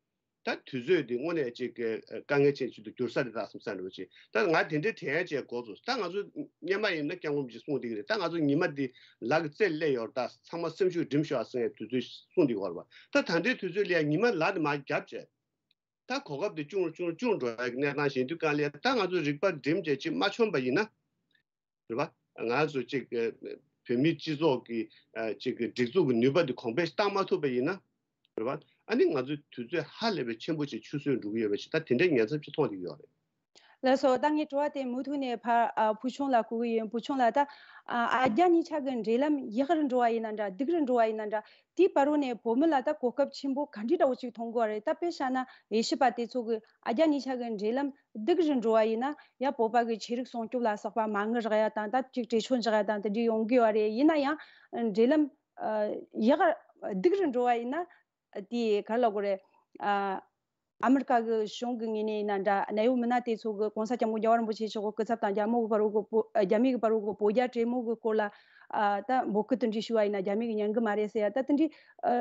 ད་དུས་ཚོད་འདི་དངོས་གནས་ཅིག་དཀའ་ངལ་ཅན་ཞིག་ཏུ་འགྱུར་ས་རེད་ད་བསམ་ས་འདྲ་བོ་ཅིག་ད་ང་དེ་འདྲའི་དྲན་ཡ་ཅིག་འགོ་ཚུགས། ད་ང་ཚོ་སྔོན་མ་ཡིན་ན་སྐྱབས་མགོན་རིན་པོ་ཆེས་གསུངས་བསྡད་ཀྱི་རེད། ད་ང་ཚོ་ཉི་མ་འདི་ལག་གི་རྩེར་སླེབས་ཡོད་རེད། ད་ཚང་མ་སེམས་ཤུགས་སྒྲིམ་ཤོག་ཟེར་ཡ་དུས་ཚོད་གསུངས་བསྡད་ཀྱི་ཡོད་རེད་པ། ད་ད་ལྟའི་དུས་ཚོད་ལ་ཡ་ཉི་མ་ལག་འདི་མར་བརྒྱབ་བྱས། ད་གོ་སྐབས་འདི་ཅུང་ཅུང་ཅུང་འགྲོ་ཡ་གི་གནས་སྟངས་ཞིག་ཡིན་དུས་གང་ལ་ཡ་ད་ང་ཚོ་རིག་པ་སྒྲིམ་བྱས་ཅིག་མ་མཆོངས་པ་ཡིན་ན། རེད་པ། ང་ཚོ་གཅིག་བོད་མིའི་སྤྱི་ཚོགས་ཀྱི་གཅིག་སྒྲིག་འཛུགས་ཀྱི་ནུས་པ་འདི་གོང་འཕེལ་བཏང་མ་ཐུབ་པ་ཡིན་ན། རེད་པ། ཨ་ནི་ང་ཚོའི་དུས་ཚོད་ཧ་ལས་པའི་ཆེན་པོ་ཅིག་ཆུད་ཟོས་འགྲོ་གི་ཡོད་པ་ཞིག་ད་དེ་འདྲའི་ཉེན་ཚབས་ཅིག་མཐོང་བསྡད་ཀྱི་ཡོད་རེད། ལགས་སོ། ད་ངའི་དྲི་བ་དེ་མུ་མཐུད་ནས་ཕར་ཨ་བུ་ཆུང་ལ་བསྐུར་གི་ཡིན། བུ་ཆུང་ལགས། ད་ཨ་རྒྱ་གཉིས་ཆ་གི་འབྲེལ་ལམ་ཡག་རུ་འགྲོ་བ་ཡིན་ན་འདྲ་སྡུག་རུ་འགྲོ་བ་ཡིན་ན་འདྲ། དེའི་བར་རུ་ནས་བོད་མི་ལ་ད་གོ་སྐབས་ཆེན་པོ་ག་འདྲའི་འདྲ་བོ་ཅིག་མཐོང་གི་ཡོད་རེད། ད་དཔེ་བཞག་ན་ལས་བྱེད་པ་དེ་ཚོ་གི་ཨ་རྒྱ་གཉིས་ཆ་གི་འབྲེལ་ལམ་སྡུག་རུ་འགྲོ་བ་ཡིན་ན་ཡ་བོད་པ་གི་ཆོས་རིག་སྲུང་སྐྱོབ་ལ་སོགས་པ་མ་དངུལ་རག་ཡ་དང་ད་ཅིག་བྲེལ་ཆོད་འཇགས་ཡ་དང་དེ་འདྲའི་ཡོང་གི་ཡོད་རེད། ཡིན་ན་ཡང་འབྲེལ་ལམ་ཡག་སྡུག་རུ་འགྲོ་བ་ཡིན་ན་དེ་ག་རེ་ལབ་དགོས་རེད། ཨ་ ཨ་མི་རི་ཀ་གི་གཞུང་གི་ངོས་ནས་ཡིན་ན་འདྲ། གནད་ཡོད་མི་སྣ་དེ་ཚོ་གི་གོང་ས་སྐྱབས་མགོན་རྒྱལ་བ་རིན་པོ་ཆེ་མཆོག་གི་སྐུ་ཚབ་དང་རྒྱ་མོ་གི་བར་གྱི་བོད། རྒྱ་མི་གི་བར་གྱི་བོད་རྒྱ་གྲོས་མོལ་གྱི་སྐོར་ལ། ཨ། ད་འབོད་སྐུལ་དེ་འདྲ་ཞུས་པ་ཡིན་ན། རྒྱ་མི་གིས་ཉན་གི་མ་རེད་ཟེར་ཡ། ད་དེ་འདྲའི་ཨ་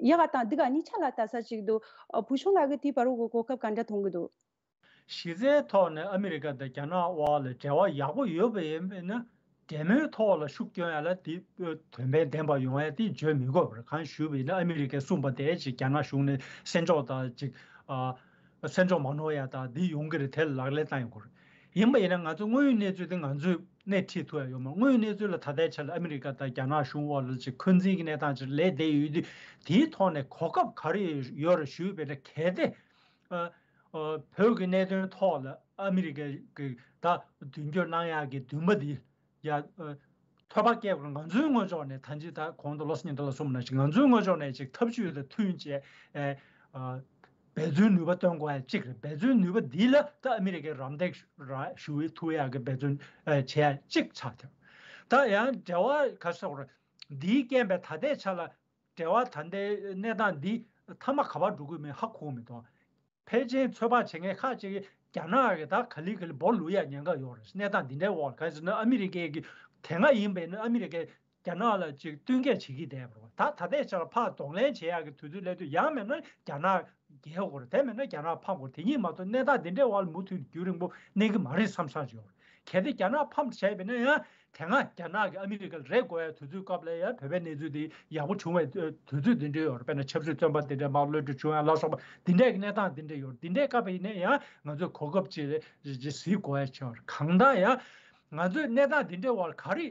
ཡག་ག་དང་སྡུག་ག་གཉིས་ཆ་ལ་ལྟ་ས་ཅིག་འདུག། ཨ། བུ་ཆུང་ལགས་ཀྱིས་དེའི་བར་གྱི་གོ་སྐབས་ག་འདྲ་མཐོང་གི་འདུག། གཞི་རྩའི་ཐོག་ནས་ཨ་མི་རི་ཀ་དང་རྒྱ་ནག་དབར་ལ་འབྲེལ་བ་ཡག་པོ་ཡོད་པ་ཡིན་པས་ན། འབྲེལ་མོལ་ཐོག་ལ་ཤུགས་སྐྱོན་ཡ་ལ་དེ་དོན་ཕན་ལྡན་པ་ཡོང་ཡ་དེ་བརྗོད་མི་དགོས་པར། གང་ཞུས་པ་ཡིན་ན། ཨ་མི་རི་ཀས་གསུངས་པ་དེ་ཅིག་རྒྱ་ནག་གཞུང་ནས་སེམས་ཕྱོགས་དང་ཅིག། ཨ། སེམས་ཕྱོགས་མ་ནོར་ཡ་དང་འདི་ཡོང་གི་རེད། དེ་ལ་ལག་ལེན་བསྟར་ཡོང་གི་རེད། ཡིན་པ་ཡིན་ན་ང་ཚོ་དངོས་ཡོད་གནས་ཚུལ་དེ་ང་ཚོས་སྣེ་ཁྲིད་ཐུབ་ཡ་ཡོད་མ་རེད། དངོས་ཡོད་གནས་ཚུལ་ལ་ད་ལྟའི་ཆ་ལ་ཨ་མི་རི་ཀ་དང་རྒྱ་ནག་གཞུང་དབར་ལ་ཅིག་འཁོན་འཛིན་གྱི་གནས་སྟངས་ཅིག་ལས་བསྡད་ཡོད་དུས། དེའི་ཐོག་ནས་གོ་སྐབས་ག་རེ་ཡོད་རེད་ཞུས་པས་ན། གལ་ཏེ། ཨ། ཨ། བོད་ཀྱི་གནད་དོན་ཐོག་ལ་ཨ་མི་རི་ཀའི་གི་ད་མདུན་སྐྱོད་གནང་ཡག་གི་འདུན་པ་འདི་ཡ། ཨ། ཐོས་པ་སྐྱེ་དགོས། ང་ཚོའི་ངོས་ཕྱོགས་ནས། ད་ཅི་ད་གོང་དུ་བློ་བཟང་སྙན་གྲགས་ལགས་གསུངས་པ་ནང་བཞིན། ང་ཚོའི་ངོས་ཕྱོགས་ནས་ཅིག་ཐབས་ཇུས་དང་མཐུན་བྱས། ཨ། འབད་བརྩོན་ནུས་པ་བཏོན་དགོས་ཡ་གཅིག་རེད། འབད་བརྩོན་ནུས་པ་འདི་ལ་ད་ཨ་མི་རི་ཀའི་རམ་འདེགས་ར་ཞུ་ཐུབ་ཡག་གི་འབད་བརྩོན་བྱེད་ཡ་གཅིག་ཆགས་ཐལ། ད་ཡང་འབྲེལ་བ་ག་ཟེར་དགོས་རེད། འདིའི་རྐྱེན་པས་ད་ལྟའི་ཆ་ལ་འབྲེལ་བ་ད་ལྟའི་གནས་སྟངས་འདི་མཐའ་མ་ག་པར་འགྲོ་གི་མིན་ཧ་གོ་མི་འདུག། ཕལ་ཆེར་ཚོད་དཔག་བྱེད་མཁན་ཁག་ཅིག་གིས་རྒྱ་ནག་གིས་ད་ག་ལེ་ག་ལེ་སྦོ་ལུག་ཡ་ཉེན་ཁ་ཡོད་རེད། གནས་སྟངས་འདི་འདྲའི་འོག་གང་ཟེར་ན། ཨ་མི་རི་ཀའི་གི་དེ་སྔ་ཡིན་པས་ན་ཨ་མི་རི་ཀས་རྒྱ་ནག་ལ་ཅིག་བསྟུན་མཁས་བྱེད་ཀྱི་བསྡད་པ་རེད་བ། ད་ད་ལྟའི་ཆར་ཕར་གདོང་ལེན་བྱེད་ཡག་གི་དུས་ཚོད་སླེབས་དུས། ཡང་མིན་ན་རྒྱ་ནག་རྒྱལ་དགོས་རེད། དེ་མིན་ན་རྒྱ་ནག་ཕམ་དགོས་རེད། དེ་གཉིས་མ་གཏོགས་གནས་སྟངས་འདི་འདྲའི་འོག་ལ་མུ་མཐུད་རྒྱུན་རིང་པོ་གནས་ཀྱི་མ་རེད་བསམ་བསམ་ཞིག་ཡོད་རེད། གལ་ཏེ་རྒྱ་ནག་ཕམ་བྱས་པས་ན་ཡང་། དེ་སྔ་རྒྱ་ནག་གིས་ཨ་མི་རི་ཀ་ལ་རེ་དགོས་ཡ་དུས་ཚོད་སྐབས་ལ་ཡ། བོད་པའི་གནས་ཚུལ་དེ་ཡག་པོ་བྱུང་བའི་དུས་ཚོད་འདི་འདྲ་ཡོད་རེད། དཔེར་ན་ཆབ་སྲིད་བཙོན་པ་འདི་འདྲ་མར་གློད་གྲོལ་བྱུང་ཡ་ལ་སོགས་པ་འདི་འདྲའི་གནས་སྟངས་འདི་འདྲ་ཡོད་རེད། འདི་འདྲའི་སྐབས་ཡིན་ན་ཡང་ང་ཚོས་གོ་སྐབས་ཅིག་ཅིག་གཟིགས་དགོས་ཡ་ཆགས་རེད། གང་ལྟར་ཡང་ང་ཚོས་གནས་སྟངས་འདི་འདྲའི་འོག་ལ་ག་རེ་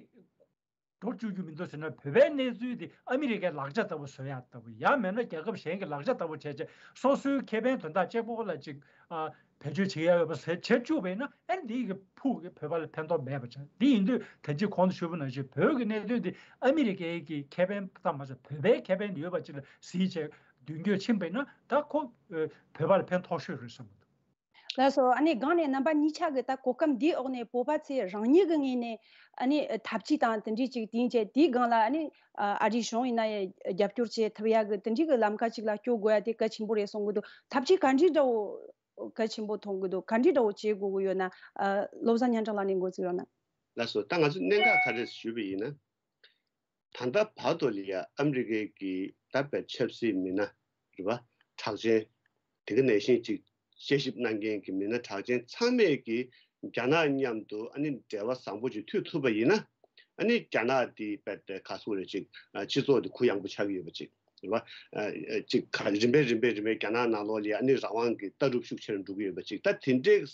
འགྲོ་བཅུག་རྒྱུ་མི་འདུག་ཟེར་ན། བོད་པའི་གནས་ཚུལ་དེ་ཨ་མི་རི་ཀའི་ལག་ཆ་ལྟ་བུ་བཟོ་ཡ་ལྟ་བུ། ཡང་མིན་ན་རྒྱལ་ཁབ་གཞན་གྱི་ལག་ཆ་ལྟ་བུ་བྱས་བྱས། སོ་སོའི་ཁེ་ཕན་དོན་དག་གཅིག་པོ་ལ་ཅིག། ཨ། བེད་སྤྱོད་བྱེད་ཡ་ཡོད་པ་ཟེར་བྱེད་བཅུག་པས་ན། ཨ་ནི་འདི་གི་ཕུགས་ཀྱི་བོད་པ་ལ་ཕན་ཐོགས་མེད་པ་ཆགས། འདི་ཡིན་དུས་ད་ཅི་གོང་དུ་ཞུས་པ་ནང་བཞིན་བོད་ཀྱི་གནད་དོན་འདི་ཨ་མི་རི་ཀའི་གི་ཁེ་ཕན་ཙམ་མ་ཟད་བོད་པའི་ཁེ་ཕན་ཡོད་པ་ཅིག་ལ་གཟིགས་བྱས་མདུན་སྐྱོད་ཕྱིན་པས་ན། ད་ཁོ་བོད་པ་ལ་ཕན་ཐོགས་ཤོས་རེད་བསམ་གྱི་འདུག། ལགས་སོ། ཨ་ནི་སྒང་ནས་རྣམ་པ་གཉིས་ཆ་གི་ད་གོ་སྐབས་འདིའི་འོག་ནས་བོད་པ་ཚོས་རང་ཉིད་ཀྱི་ངོས་ནས་ཨ་ནི་འཐབ་ཇུས་དང་དེ་འདྲའི་ཅིག་དེ་ཡིན་བྱས། དེའི་སྒང་ལ་ཨ་ནི་ཨ་རིའི་གཞུང་ཡིན་ན་ཡང་རྒྱབ་སྐྱོར་བྱེད་ཐུབ་ཡ་གི་དེ་འདྲའི་གི་ལམ་ཁ་ཅིག་ལ་སྐྱོད་དགོས་ཡ་དེ་གལ་ཆེན་པོ་རེད་གསུང་གི་འདུག། ཐབས་ཇུས་ག་འདྲའི་འདྲ་བོ་གལ་ཆེན་པོ་མཐོང་གི་འདུག། ག་འདྲའི་འདྲ་བོ་བྱེད་དགོས་ཀྱི་ཡོད་ན། ཨ། བློ་བཟང་སྙན་གྲགས་ལགས་ནས་འགོ་འཛུགས་རོགས་གནང་། ལགས་སོ། ད་ང་ཚོ་གནད་འགག་ག་རེ་ཞུས་པ་ཡིན་ན། ད་ལྟ་བར་དུ་ལ་ཡ་ཨ་མི་རི་ཀའི་གི་ད་བའི་ཆབ་སྲིད་མི་སྣ་རེད་བ། གྲགས་ཅན། དེ་ག་ནང་བཞིན་ཅིག་དཔྱད་ཞིབ་གནང་མཁན་གྱི་མི་སྣ་གྲགས་ཅན་ཚང་མས་ཀྱིས་རྒྱ་ནག་མཉམ་དུ་ཨ་ནི་འབྲེལ་བ་བཟང་པོ་ཅིག་མཐུད་ཐུབ་པ་ཡིན་ན། ཨ་ནི་རྒྱ་ནག་དེ་བའི་ག་ཟེར་དགོས་རེད། ཅིག་སྤྱི་ཚོགས་དེ་གུ་ཡངས་པོ་ཆགས་ཀྱི་ཡོད་པ་ཅིག་རེད་བ། ཅིག་ག་རིམ་པས་རིམ་པས་རིམ་པས་རྒྱ་ནག་ནང་ལོགས་ལ་ཡ་ཨ་ནི་རང་དབང་གི་ལྟ་གྲུབ་ཤུགས་ཆེ་རུ་འགྲོ་གི་ཡོད་པ་ཅིག། ད་དེ་འདྲའི་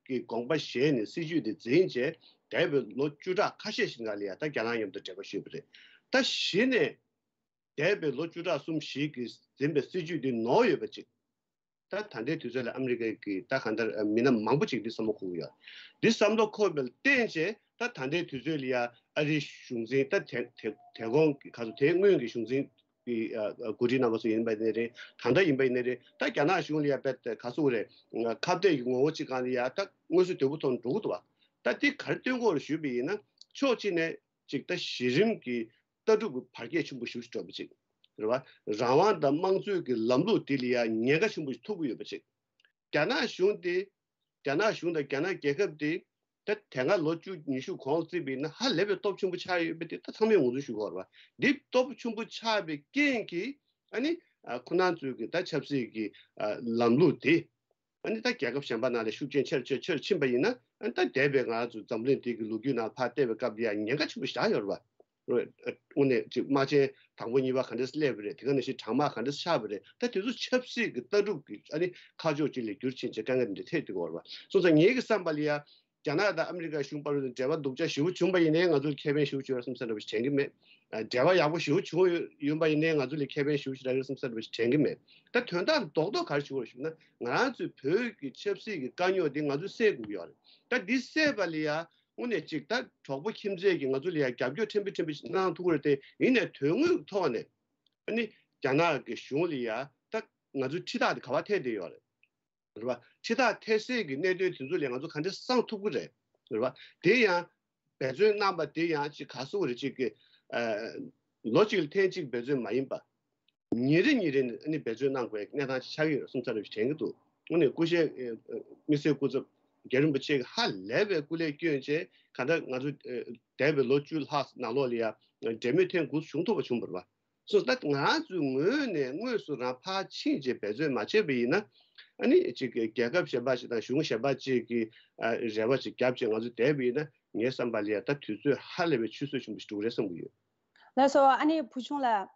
གི་དགོངས་པ་བཞེས་ནས་སྲིད་བྱུས་དེ་འཛིན་བྱས། འདས་པའི་ལོ་བཅུ་ཕྲག་ཁ་ཤས་ཤིག་ནང་ལ་ཡ་ད་རྒྱ་ནག་མཉམ་དུ་འབྲེལ་བ་ཞུས་པ་རེད། ད་གཞི་ནས་འདས་པའི་ལོ་བཅུ་ཕྲག་གསུམ་བཞི་གི་འཛིན་པའི་སྲིད་བྱུས་དེ་ནོར་ཡོད་པ་ཅིག། ད་ད་ལྟའི་དུས་ཚོད་ལ་ཨ་མི་རི་ཀའི་གི་ད་གང་ལྟར་མི་སྣ་མང་པོ་ཅིག་འདི་བསམ་བློ་འཁོར་གི་ཡོད། འདི་བསམ་བློ་འཁོར་བའི་བརྟེན་བྱས། ད་ད་ལྟའི་དུས་ཚོད་ལ་ཡ་ཨ་རིའི་གཞུང་འཛིན། ད་དེ་དེ་དེ་གོང་གི་ག་ཚོད་དེ་སྔོན་གྱི་གཞུང་འཛིན་གྱི་ཨ་འགོ་ཁྲིད་རྣམ་པ་ཚོ་ཡིན་པ་ཡིན་ནའི་རེད། ད་ལྟ་ཡིན་པ་ཡིན་ནའི་རེད། ད་རྒྱ་ནག་གཞུང་ལ་ཡ་བས་ག་ཚོད་རེད། ཁ་གཏད་ཀྱི་ངོ་བོ་གཅིག་སྒང་ལ་ཡ་ད་མངོན་གསལ་དོད་པོ་ཐོག་ནས་འགྲོ་གི་འདུག་བ། ད་འདི་ག་རེ་སྟོན་གྱི་ཡོད་རེད་ཞུས་པ་ཡིན་ན། ཕྱོགས་གཅིག་ནས་ཅིག་ད་གཞི་རིམ་གྱི་ལྟ་གྲུབ་ཀྱི་བར་ཁྱད་ཆེན་པོ་ཞེ་པོ་ཅིག་འགྲོ་བ་ཅིག་རེད་བ། རང་དབང་དང་དམངས་གཙོའི་གི་ལམ་ལུགས་འདི་ལ་ཡ་ཉེན་ཁ་ཆེན་པོ་ཞིག་ཐུག་གི་ཡོད་པ་ཅིག། རྒྱ་ནག་གཞུང་དེ། རྒྱ་ནག་གཞུང་དང་རྒྱ་ནག་རྒྱལ་ཁབ་དེ། ད་དེ་སྔ་ལོ་བཅུ་ཉི་ཤུ་གོང་བརྩིས་པ་ཡིན་ན་ཧ་ལས་པའི་སྟོབས་ཆེན་པོ་ཆགས་ཡོད་པ་དེ་ད་ཚང་མས་ངོས་འཛིན་ཞུ་དགོས་རེད་བ། འདི་སྟོབས་ཆེན་པོ་ཆགས་པའི་རྐྱེན་གྱིས་ཨ་ནི་ཨ་ཁོ་རང་ཚོའི་གི་ད་ཆབ་སྲིད་ཀྱི་ཨ་ལམ་ལུགས་དེ། ཨ་ནི་ད་རྒྱལ་ཁབ་གཞན་པ་ནང་ལ་ཤུགས་རྐྱེན་ཆེར་ཆེར་ཆེར་ཕྱིན་པ་ཡིན་ན། ཨ་ནི་ད་འདས་པའི་ང་ཚོ་འཛམ་གླིང་འདི་གི་ལོ་རྒྱུས་ནང་ཕར་བལྟས་པའི་སྐབས་ལ་ཡ་ཉེན་ཁ་ཆེན་པོ་ཞིག་ཆགས་ཡོད་རེད་བ། དངོས་གནས་ཅིག་དམག་ཆེན་དང་པོ་གཉིས་པ་ག་འདྲས་སླེབས་པ་རེད། དེ་ག་ནང་བཞིན་གྲང་དམག་ག་འདྲས་ཆགས་པ་རེད། ད་དེ་ཚོ་ཆབ་སྲིད་ཀྱི་ལྟ་གྲུབ་ཀྱི་ཨ་ནི་ཁ་ཕྱོགས་ཅིག་ལ་འགྱུར་ཕྱིན་བྱས་དཀའ་ངལ་འདི་འཕྲད་ཐུབ་ཀྱི་ཡོད་རེད་བ། སོང་ཙང་ངེད་ཀྱི་བསམ་པ་ལ་ཡ། རྒྱ་ནག་དང་ཨ་མི་རི་ཀ་གཞུང་བར་དུ་འབྲེལ་བ་སྡུག་ཅག་ཞེ་པོ་བྱུང་པ་ཡིན་ནའི་ང་ཚོ་ལ་ཁེ་ཕན་ཞེ་པོ་ཅིག་ཡོད་རེད་བསམ་ས་འདྲ་པོ་ཞིག་དྲན་གྱི་མེད། ཨ་འབྲེལ་བ་ཡག་པོ་ཞེ་པོ་བྱུང་ཡོད་པ་ཡིན་ནའི་ང་ཚོ་ལ་ཁེ་ཕན་ཞེ་པོ་ཅིག་རག་གི་རེད་བསམ་ས་འདྲ་པོ་ཞིག་དྲན་གྱི་མེད། ད་དོན་དག་རྡོག་རྡོག་ག་རེ་ཞུ་དགོས་རེད་ཞུ་ན། ང་རང་ཚོའི་བོད་ཀྱི་ཆབ་སྲིད་ཀྱི་དཀའ་རྙོག་འདི་ང་ཚོས་སེལ་དགོས་ཀྱི་ཡོད་རེད། ད་འདི་སེལ་བ་ལ་ཡ་དངོས་གནས་ཅིག་ད་གྲོགས་པོ་ཁྱིམ་མཚེས་ཀྱིས་ང་ཚོ་ལ་ཡ་རྒྱབ་སྐྱོར་ཕྲན་བུ་ཕྲན་བུ་ཞིག་གནང་ཐུབ་ཀྱི་རེད་དེ། ཡིན་ནའི་དོན་དངོས་ཐོག་ནས་ཨ་ནི་རྒྱ་ནག་གི་གཞུང་ལ་ཡ་ད་ང་ཚོའི་ཁྲིམས་ཐག་དེ་ག་པར་འཐད་བསྡད་ཡོད་རེད། རེད་བ། ཁྲིམས་ཐག་འཐད་སའི་གི་གནད་དོན་དེ་ཚོ་ལས་ང་ཚོ་ག་འདྲས་སེལ་ཐུབ་ཀྱི་རེད། རེད་བ། དེ་ཡང་འབད་བརྩོན་གནང་པ་དེ་ཡང་ཅིག་ག་ཟེར་དགོས་རེད། ཅིག་གི་ཨ་ལོ་གཅིག་ལ་ཐེངས་གཅིག་འབད་བརྩོན་མ་ཡིན་པ། ཉིན་རེ་ཉིན་རེ་ནས་ཨ་ནི་འབད་བརྩོན་གནང་དགོས་གནས་སྟངས་ཅིག་ཆགས་ཀྱི་ཡོད་རེད་བསམ་ས་རེད་དྲན་གྱི་འདུག། དངོས་གནས་སྐུ་ཞབས་ཨེ་ཨེ་དམིགས་བསལ་སྐུ་ཚབ་རྒྱལ་བ་རིན་པོ་ཆེ་གིས་ཧ་ལས་པའི་སྐུ་ལས་བསྐྱོན་བྱས། གང་ལྟར་ང་ཚོ་ཨེ་འདས་པའི་ལོ་བཅུ་ལྷག་ནང་ལོགས་ལ་ཡ་འབྲེལ་མོལ་ཐེངས་དགུ་བྱུང་ཐུབ་པ་བྱུང་བ་རེད་པ། སོ་ད་ང་ཚོའི་ངོས་ནས་དངོས་སུ་རང་ཕར་ཕྱིན་བྱས་འབད་བརྩོན་མ་བྱས་པ་ཡིན་ན། ཨ་ནི་ཅིག་རྒྱལ་ཁབ་གཞན་པ་ཞིག་དང་གཞུང་གཞན་པ་ཅིག་གིས་ཨ་རེ་བ་ཅིག་བརྒྱབ་བྱས་ང་ཚོ་བསྡད་པ་ཡིན་ན། ངའི་བསམ་པ་ལ་ཡ་ད་དུས་ཚོད་ཧ་ལས་པའི་ཆུད་ཟོས་ཆེན་པོ་ཞིག་འགྲོ་གི་རེད་བསམ་གྱི་ཡོད། ལགས་སོ། ཨ་ནི་ཕུལ་བྱུང་ལགས།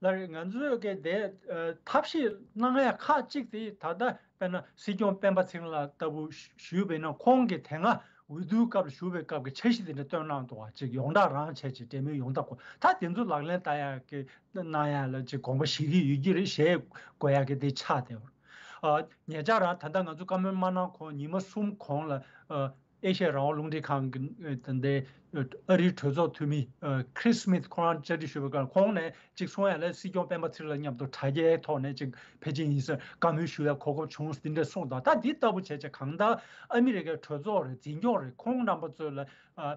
ལགས་རེད། ང་ཚོས་གལ་ཏེ་ཨ་ཐབས་ཤེས་གནང་ཡ་ཁག་ཅིག་དེ་ད་ལྟ་དཔེར་ན་སྲིད་སྐྱོང་སྤེན་པ་ཚེ་རིང་ལགས་ལྟ་བུ་ཞུས་པས་ན། ཁོང་གིས་དེ་སྔ་འོས་བསྡུའི་སྐབས་ལ་ཞུ་བའི་སྐབས་ཀྱི་འཆར་གཞི་དེ་འདྲ་བཏོན་གནང་འདུག་པ། ཅིག་ཡོངས་བསྒྲགས་རང་བྱས་བྱས་འབྲེལ་མོལ་ཡོངས་བསྒྲགས་སྐོར། ད་དེ་ཚོ་ལག་ལེན་བསྟར་ཡ་གི་གནང་ཡ་ལ་ཅིག་དགོངས་པ་བཞེས་ཀྱི་ཡོད་ཀྱི་རེད་ཞེས་གོ་ཡ་གི་དེ་ཆགས་བསྡད་པ་རེད། ཨ་ཉེ་ཆར་རང་ད་ལྟ་ང་ཚོ་བཀའ་མོལ་མ་གནང་གོང་ཉི་མ་གསུམ་གོང་ལ་ཨ་ཨེ་ཤ་ཡ་རང་དབང་རླུང་འཕྲིན་ཁང་གི་ཨ་ད་ལྟའི་ཨ་རིའི་གྲོས་ཚོགས་འཐུས་མི་ཨ་Chris Smith ཁོ་རང་བཅར་འདྲི་ཞུ་བའི་སྐབས་ཁོང་ནས་ཅིག་གསུང་ཡ་ལ། སྲིད་སྐྱོང་སྤེན་པ་ཚེ་རིང་ལ་མཉམ་དུ་དྲ་རྒྱའི་ཐོག་ནས་ཅིག་ཕལ་ཆེར་ཡིན་ཟེར་བཀའ་མོལ་ཞུ་ཡ་གོ་སྐབས་བྱུང་འདི་འདྲ་གསུངས་དང་། ད་འདི་ལྟ་བུ་བྱས་བྱས་གང་ལྟར་ཨ་མི་རི་ཀའི་གྲོས་ཚོགས་རེད། འཛིན་སྐྱོང་རེད། ཁོང་རྣམ་པ་ཚོ་ལ་ཨ་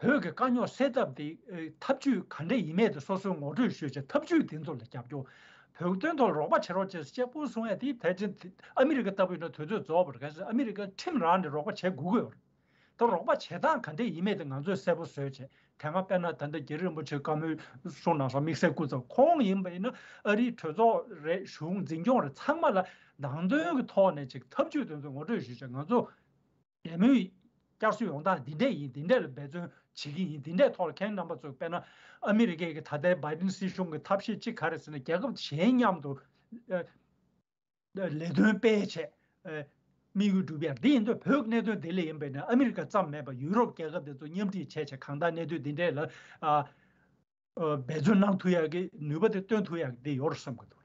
བོད་ཀྱི་དཀའ་རྙོག་སེལ་ཐབས་དེ་ཨ་ཐབས་ཇུས་ག་འདྲ་ཡིན་མིན་དེ་སོ་སོས་ངོ་སྤྲོད་ཞུས་བྱས་ཐབས་ཇུས་དེ་ཚོ་ལ་རྒྱབ་སྐྱོར། བོད་དོན་ཐོག་རོགས་པ་བྱེད་རོགས་བྱེད་ཟེར་གཅིག་པུ་གསུང་ཡ་དེ་ཕལ་ཆེར་ཨ་མི་རི་ཀ་ལྟ་བུ་ཡིན་ན་དུས་ཚོད་རྫོགས་པ་རེད། གལ་སྲིད་ཨ་མི་རི་ཀ་ཁྲིམས་རང་ནས་རོགས་པ་བྱེད་དགོས་ཀྱི་ཡོད་རེད། ད་རོགས་པ་བྱེད་སྟངས་ག་འདྲ་ཡིན་མིན་དེ་ང་ཚོས་གསལ་པོ་བཟོས་བྱས། དེ་སྔ་དཔེར་ན་ད་ལྟ་རྒྱལ་རིན་པོ་ཆེ་བཀའ་མོལ་གསུངས་གནང་སོང་། དམིགས་བསལ་སྐུ་ཚབ་ཁོང་ཡིན་པ་ཡིན་ན་ཨ་རིའི་གྲོས་ཚོགས་རེད། གཞུང་འཛིན་སྐྱོང་རེད། ཚང་མ་ལ་ནང་དོན་གྱི་ཐོག་ནས་ཅིག་ཐབས་ཇུས་དེ་ཚོ་ངོ་སྤྲོད་ཞུས་བྱས། ང་ཚོ་འབྲེལ་མོལ་བསྐྱར་གསོ་ཡོང་སྟངས་འདི་འདྲས་ཡིན། འདི་འདྲས་ལ་འབད་བརྩོན་བྱེད་ཀྱི་ཡིན། འདི་འདྲས་ཐོག་ལ་ཁྱེད་རྣམ་པ་ཚོས་དཔེར་ན་ཨ་མི་རི་ཀའི་གི་ད་ལྟའི་བྷའི་ཌེན་སྲིད་གཞུང་གི་ཐབས་ཤེས་གཅིག་ག་རེ་ཟེར་ན། རྒྱལ་ཁབ་གཞན་མཉམ་དུ་ཨ་ལས་དོན་སྤེལ་བྱས་ཨ་དམིགས་ཡུལ་འགྲུབ་ཡ། འདི་ཡིན་དུས་བོད་ཀྱི་གནད་དོན་འདི་ལ་ཡིན་པས་ན་ཨ་མི་རི་ཀ་ཙམ་མེད་པར་ཡུ་རོབ་རྒྱལ་ཁབ་དེ་ཚོ་མཉམ་འབྲེལ་བྱས་བྱས་གང་ལྟར་གནད་དོན་འདི་འདྲས་ལ་ཨ་ཨ་འབད་བརྩོན་གནང་ཐུབ་ཡ་གི་ནུས་པ་དེ་བཏོན་ཐུབ་ཡ་གི་འདི་ཡོད་རེད་བསམ་གི་འདུག།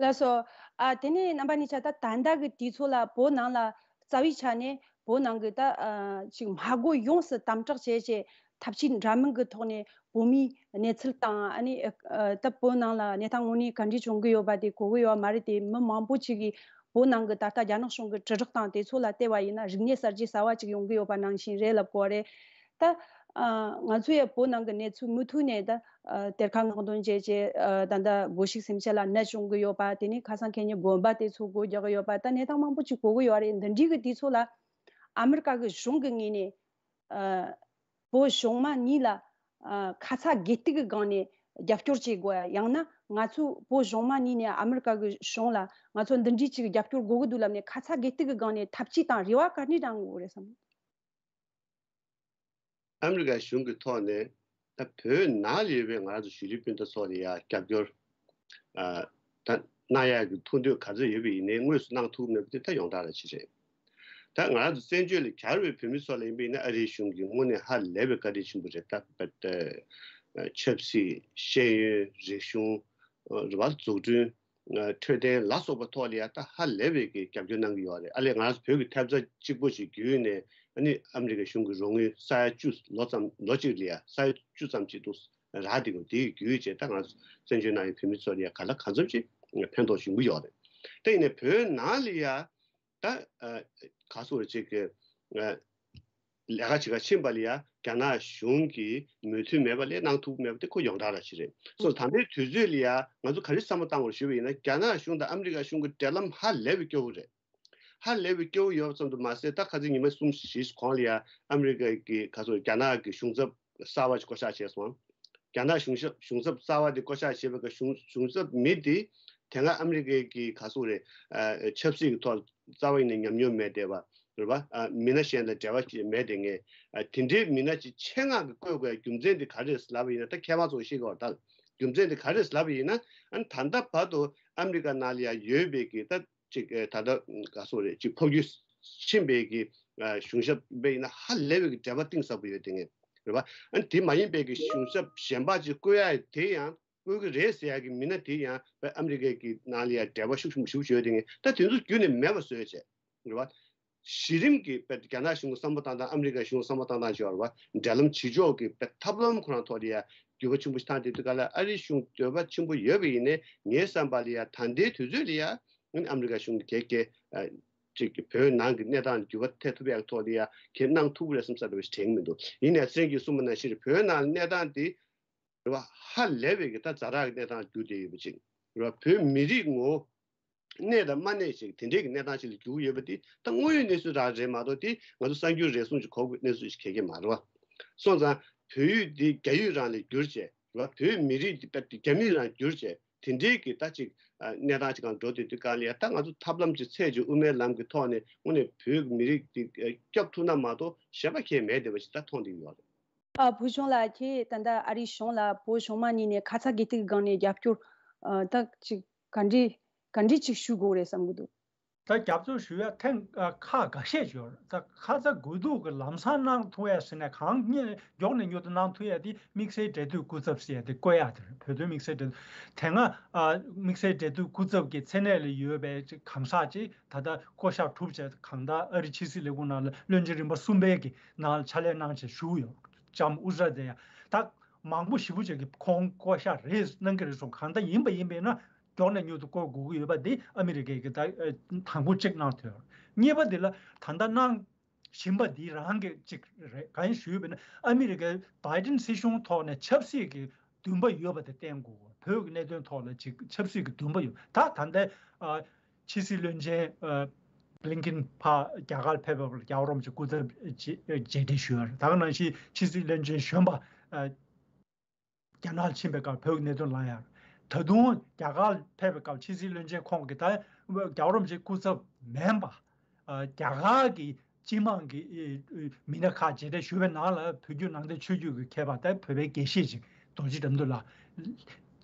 ལགས་སོ། ཨ་དེ་ནས་རྣམ་པ་གཉིས་ཆ་ད་ད་ལྟ་གི་དུས་ཚོད་ལ་བོད་ནང་ལ་རྩ་བའི་ཆ་ནས་བོད་ནང་གི་ད་ཨ་ཅིག་མ་དགོས་ཡོངས་སུ་དམ་དྲག་བྱས་བྱས་ཐབས་ཇུས་འདྲ་མིན་གི་ཐོག་ནས་བོད་མིའི་གནས་ཚུལ་དང་། ཨ་ནི་ཨ་ད་བོད་ནང་ལ་གནས་སྟངས་དངོས་གནས་ག་འདྲ་བྱུང་གི་ཡོད་པ་དེ་གོ་གི་ཡོད་མ་རེད་དེ། མི་མང་པོ་ཅིག་གིས་བོད་ནང་གི་ད་ལྟ་རྒྱ་ནག་གཞུང་གི་དྲིལ་བསྒྲགས་དང་དེ་ཚོ་ལ་བལྟས་པ་ཡིན་ན་རིག་གནས་གསར་བརྗེ་གསར་བ་ཅིག་ཡོང་གི་ཡོད་པ་ནང་བཞིན་རེད་ལབ་དགོས་རེད། ད་ཨ་ང་ཚོ་ཡང་བོད་ནང་གི་གནས་ཚུལ་མུ་མཐུད་ནས་ད་ཨ་གཏེར་ཁ་སྔོག་འདོན་བྱས་བྱས་ཨ་ད་ལྟ་སྒོ་ཕྱུགས་སེམས་ཅན་ལ་ནད་བྱུང་གི་ཡོད་པ། དེ་ནས་ཁ་སང་ཁེ་ཉིན་དགོན་པ་དེ་ཚོ་སྒོ་རྒྱག་གི་ཡོད་པ། ད་གནས་སྟངས་མང་པོ་ཅིག་གོ་གི་ཡོད་རེད། འདི་འདྲའི་གི་དུས་ཚོད་ལ་ཨ་མི་རི་ཀ་གི་གཞུང་གི་ངོས་ནས་ཨ་བོད་གཞུང་མ་གཉིས་ལ་ཨ་ཁ་ཚ་དགོས་གཏུག་གི་སྒང་ནས་རྒྱབ་སྐྱོར་བྱེད་དགོས་ཡ། ཡང་ན་ང་ཚོ་བོད་གཞུང་མ་གཉིས་ནས་ཨ་མི་རི་ཀ་གི་གཞུང་ལ་ང་ཚོ་འདི་འདྲའི་ཅིག་རྒྱབ་སྐྱོར་དགོས་གི་འདུག་ལབ་ནས་ཁ་ཚ་དགོས་གཏུག་གི་སྒང་ནས་ཐབས་ཇུས་དང་རེ་བ་ག་འདྲ་གནང་དགོས་རེད་བསམ། ཨ་མི་རི་ཀའི་གཞུང་གི་ཐོག་ནས་ད་བོད་ནང་ལ་ཡོད་པའི་ང་རང་ཚོ་གཞིས་ལུས་སྤུན་ཟླ་ཚོ་ལ་ཡ་རྒྱབ་སྐྱོར་ཨ་ད་གནང་ཡག་གི་ཐུགས་འདོད་ག་ཚོད་ཡོད་པ་ཡིན་ནའི་དངོས་སུ་གནང་ཐུབ་མེད་པ་དེ་ད་ཡོངས་གྲགས་རང་ཅིག་རེད། ད་ང་རང་ཚོ་བཙན་བྱོལ་ལ་གྱར་བའི་བོད་མི་ཚོ་ལ་ཡིན་པ་ཡིན་ན་ཨ་རིའི་གཞུང་གིས་དངོས་གནས་ཧ་ལས་པའི་བཀའ་དྲིན་ཆེན་པོ་རེད། ད་ཨ་ཆབ་སྲིད། ཤེས་ཡོན། རིག་གཞུང་། ཨ་རེད་བ། འཛུགས་སྐྲུན། ཨ་འཕྲོད་བསྟེན་ལ་སོགས་པའི་ཐོག་ལ་ཡ་ད་ཧ་ལས་པའི་གི་རྒྱབ་སྐྱོར་གནང་གི་ཡོད་རེད། ཨ་ལས་ང་རང་ཚོ་བོད་ཀྱི་ཐེབས་རྩ་གཅིག་པོ་ཞིག་བརྒྱུད་ནས་ཨ་ནི་ཨ་མི་རི་ཀའི་གཞུང་གི་རོགས་དངུལ་ས་ཡ་བཅུ། ལོ་ཙམ། ལོ་གཅིག་ལ་ཡ་ས་ཡ་བཅུ་ཙམ་ཅིག་འདུག་རག་བསྡད་ཀྱི་འདུག་དེ་གི་བརྒྱུད་བྱས་ད་ང་ཚོ་བཙན་བྱོལ་ནང་ཡོད་བོད་མི་ཚོ་ལ་ཡ་ག་ལ་གང་འཚམ་ཅིག་ཕན་ཐོགས་བྱུང་གི་ཡོད་རེད། དེ་ཡིན་ནའི་བོད་ནང་ལ་ཡ་ད་ཨ་ག་སོགས་རེ་ཅིག་གི་ཨ་ལས་ཀ་བྱེད་ག་ཕྱིན་པ་ལ་ཡ་རྒྱ་ནག་གཞུང་གིས་མོས་མཐུན་མེད་པ་ལས་གནང་ཐུབ་མེད་པ་དེ་ཁོ་ཡོངས་གྲགས་རང་ཅིག་རེད། སོ་ད་ལྟའི་དུས་ཚོད་ལ་ཡ་ང་ཚོ་ག་རེ་བསམ་བློ་བཏང་དགོས་རེད་ཞུས་པ་ཡིན་ན། རྒྱ་ནག་གཞུང་དང་ཨ་མི་རི་ཀ་གཞུང་གི་འབྲེལ་ལམ་ཧ་ལས་པའི་སྐྱོ་བོ་རེད། ཧ་ལས་པའི་སྐྱོ་བོ་ཡོད་ཙམ་དུ་མ་ཟད་ད་ཁ་སང་ཉི་མ་གསུམ་བཞི་གོང་ལ་ཡ་ཨ་མི་རི་ཀ་གི་ག་སོགས་རྒྱ་ནག་གི་གཞུང་ཚབ་གསར་བ་ཞིག་བསྐོ་བཞག་བྱས་སོང་། རྒྱ་ནག་གཞུང་ཞབས་གཞུང་ཚབ་གསར་བ་དེ་བསྐོ་བཞག་བྱས་པའི་སྐབས་གཞུང་གཞུང་ཚབ་མི་དེ་དེ་སྔ་ཨ་མི་རི་ཀའི་གི་ག་སོགས་རེད། ཨ་ཆབ་སྲིད་ཀྱི་ཐོག་རྩ་བ་ཡིན་ནས་ཉམས་མྱོང་མེད་བསྡད་པ་རེད་པ། ཨ་མི་སྣ་གཞན་དང་འབྲེལ་བ་ཅིག་མེད་བསྡད་མཁན། ཨ་དེ་འདྲའི་མི་སྣ་ཅིག་ཆེད་མངགས་ཀྱིས་བསྐོ་དགོས་རྒྱུ་མཚན་དེ་ག་རེ་རེད་ལབ་པ་ཡིན་ན། ད་མཁས་པ་ཚོས་བཤད་ཀྱི་ཡོད་རེད། ད་རྒྱུ་མཚན་དེ་ག་རེ་རེད་ལབ་པ་ཡིན་ན། ཨ་ནི་ད་ལྟ་བར་དུ་ཨ་མི་རི་ཀ་ནང་ལ་ཡང་ཡོད་པའི་གི་ད་ཅིག་ཨ་ད་ལྟ་ག་སོགས་རེད། ཅིག་ཕོ་རྒྱུད་ཕྱིན་པའི་གི་ཨ་གཞུང་ཞབས་པ་ཡིན་ན་ཧ་ལས་པའི་གི་འབྲེལ་བ་གཏིང་ཟབ་པོ་ཡོད་བསྡད་མཁན་རེད་པ། ཨ་ནི་དེ་མ་ཡིན་པའི་གི་གཞུང་ཞབས་གཞན་པ་ཅིག་བསྐོ་ཡ་དེ་ཡང་བསྐོ་གི་རེད་ཟེར་ཡ་གི་མི་སྣ་དེ་ཡང་ཨ་མི་རི་ཀའི་གི་ནང་ལ་ཡ་འབྲེལ་བ་ཤུགས་ཆེན་པོ་ཞེ་པོ་ཅིག་ཡོད་བསྡད་མཁན། ད་དེ་ཚོ་བརྒྱུད་ནས་མེད་པ་བཟོས་བྱས་རེད་པ། གཞི་རིམ་གྱི་དཔེ་རྒྱ་ནག་གཞུང་གི་བསམ་བློ་བཏང་སྟངས། ཨ་མི་རི་ཀ་གཞུང་གི་བསམ་བློ་བཏང་སྟངས་བྱས་པ་རེད་པ། འབྲེལ་ལམ་བྱེད་ཕྱོགས་ཀྱི་དཔེ་ཐབས་ལམ་ཁོ་རང་ཐོག་ལ་ཡ་འགྱུར་བ་ཆེན་པོ་ཞིག་བཏང་བསྡད་དུས་སྒང་ལ། ཨ་རིའི་གཞུང་འདོད་པ་ཆེན་པོ་ཡོད་པ་ཡིན་ནའི་ངའི་བསམ་པ་ལ་ཡ་ད་ལྟའི་དུས་ཚོད་ལ་ཡ་ཨ་མི་རི་ཀ་གཞུང་གིས་གལ་ཨ་ཅིག་བོད་ནང་གི་གནས་སྟངས་འགྱུར་བ་ཐེབས་ཐུབ་ཡག་ཐོག་ལ་ཡ་གལ་གནང་ཐུབ་ཀྱི་རེད་བསམ་ས་འདྲ་བ་ཞིག་དྲན་གྱི་མི་འདུག་ཡིན་ནའི་སེང་གེས་གསུངས་པ་ནང་བཞིན་བོད་ནང་གནས་སྟངས་དེ་རེད་པ། ཧ་ལས་པའི་གི་ད་ཛ་དྲག་གི་གནས་སྟངས་འགྱུར་བསྡད་ཡོད་པ་ཅིག་རེད་པ། བོད་མི་རིགས་ངོ་བོ་ གནས་དང་མ་གནས་ཅིག་དེ་འདྲའི་གི་གནས་སྟངས་ཅིག་ལ་འགྱུར་གྱི་ཡོད་པ་དེ་ད་དངོས་ཡོད་གནས་ཚུལ་རང་རེད་མ་གཏོགས། དེ་ང་ཚོ་གསར་འགྱུར་རེ་ཟུང་ཅིག་གོ་དགོས་གནས་ཚུལ་ཞིག་ག་གེ་མ་རེད་བ། སོང་ཙང་བོད་ཡུལ་འདི་རྒྱ་ཡུལ་རང་ལ་བསྒྱུར་བྱས་རེད་བ། བོད་མི་རིགས་འདི་རྒྱ་མི་རང་བསྒྱུར་བྱས་དེ་འདྲའི་གི་ད་ཅིག་གནས་སྟངས་ཅིག་གང་འགྲོ་བསྡད་དུས་གང་ལ་ཡ། ད་ང་ཚོ་ཐབས་ལམ་ཅིག་ཚད་ཅིག་དབུ་མའི་ལམ་གྱི་ཐོག་ནས་དངོས་གནས་བོད་མི་རིགས་འདི་སྐྱོབ་ཐུབ་ན་མ་གཏོགས་གཞན་པ་ཁྱད་མེད་བསྡད་པ་ཞིག་ད་མཐོང་བསྡད་ཡོད་རེད། ཨ། བོད་གཞུང་ལ་ཁྱེད་ད་ལྟ་ཨ་རིའི་གཞུང་ལ་བོད་གཞུང་མང་གཉིས་ནས་ཁ་ཚ་དགོས་གཏུག་སྒང་ནས་རྒྱབ་སྐྱོར་ཨ་ད་ཅིག་ག་འདྲས་ག་འདྲས་ཅིག་ཞུ་དགོས་རེད་བསམ་གྱི་འདུག་ད་རྒྱབ་སྐྱོར་ཞུ་ཡ་ཐེངས་ཨ་ཁག་འགའ་ཤས་ཡོད་རེད། ད་ཁ་ཚ་དགོས་གཏུག་གི་ལམ་སང་གནང་ཐུབ་ཡ་ཟེར་ནས་གང་མྱུར་མགྱོགས་ནས་མྱུར་དུ་གནང་ཐུབ་ཡ་དེ་དམིགས་བསལ་འབྲེལ་མཐུད་སྐུ་ཚབ་ཟེར་ཡ་དེ་བསྐོ་ཡ་དེ་རེད། བོད་དོན་དམིགས་བསལ་འབྲེལ་མཐུད། དེ་སྔ་ཨ་དམིགས་བསལ་འབྲེལ་མཐུད་སྐུ་ཚབ་ཀྱི་མཚན་གནས་ལ་ཡོད་པའི་གང་ཟག་ཅིག་ད་ལྟ་བསྐོ་བཞག་གྲུབ་བྱས། གང་ལྟར་ཨ་རི་ཕྱི་སྲིད་ལས་ཁུངས་ནང་ལ་བློན་ཆེན་རིམ་པ་གསུམ་པའི་གི་ནང་ལ་ཕྱག་ལས་གནང་བྱས་བཞུགས་ཡོད། ལྕམ་ཨུ་ཛ་ར་ཛེ་ཡ། ད་མང་པོ་ཞེ་པོ་ཅིག་གིས་ཁོང་བསྐོ་བཞག་རེད་གནང་གི་རེད་གསུངས། གང་ལྟར་ཡིན་པ་ཡིན་པས་ན་མགྱོགས་ནས་མྱུར་དུ་བསྐོ་དགོས་ཀྱི་ཡོད་པ་འདི་ཨ་མི་རི་ཀས་གི་ད་ཨ་དང་པོ་གཅིག་གནང་ཐུབ་ཡོད། གཉིས་པ་འདི་ལ་ད་ལྟ་གནང་བཞིན་པ་འདི་རང་གི་གཅིག་རེད། གང་ཡིན་ཞུས་པ་ན་ཨ་མི་རི་ཀའི་བྷའི་ཌེན་སྲིད་གཞུང་ཐོག་ནས་ཆབ་སྲིད་ཀྱི་འདུན་པ་ཡོད་པ་དེ་བསྟན་དགོས། བོད་ཀྱི་གནད་དོན་ཐོག་ལ་ཅིག་ཆབ་སྲིད་ཀྱི་འདུན་པ་ཡོད། ད་ད་ལྟ་ཨ་ཕྱི་སྲིད་བློན་ཆེན་ཨ་བྷི་ལིན་ཀིན་ཕར་རྒྱ་གར་ཕེབས་པ་ལ་རྒྱལ་བ་རིན་པོ་ཆེ་སྐུ་ཚབ་མཇལ་འཕྲད་ཞུས་པ་རེད། ད་ག་ནང་བཞིན་ཕྱི་སྲིད་བློན་ཆེན་གཞོན་པ་ཨ་རྒྱ་ནག་ལ་ཕྱིན་པའི་སྐབས་བོད་ཀྱི་གནད་དོན་ལ་ཡང་། ད་དུང་རྒྱ་གར་ཕེབས་པའི་སྐབས་ཕྱི་སྲིད་བློན་ཆེན་ཁོང་གིས་ད་རྒྱལ་བ་རིན་པོ་ཆེ་སྐུ་ཚབ་མིན་པ། ཨ་རྒྱ་གར་གྱི་སྤྱི་དམངས་ཀྱི་ཨེ་མི་སྣ་ཁག་མཇལ་འཕྲད་ཞུ་བའི་ནང་ལ་བོད་བརྒྱུད་ནང་བསྟན་ཆོས་བརྒྱུད་ཀྱི་མཁས་པ་དང་བོད་པའི་དགེ་བཤེས་ཅིག་རྡོ་རྗེ་དགྲ་འདུལ་ལགས་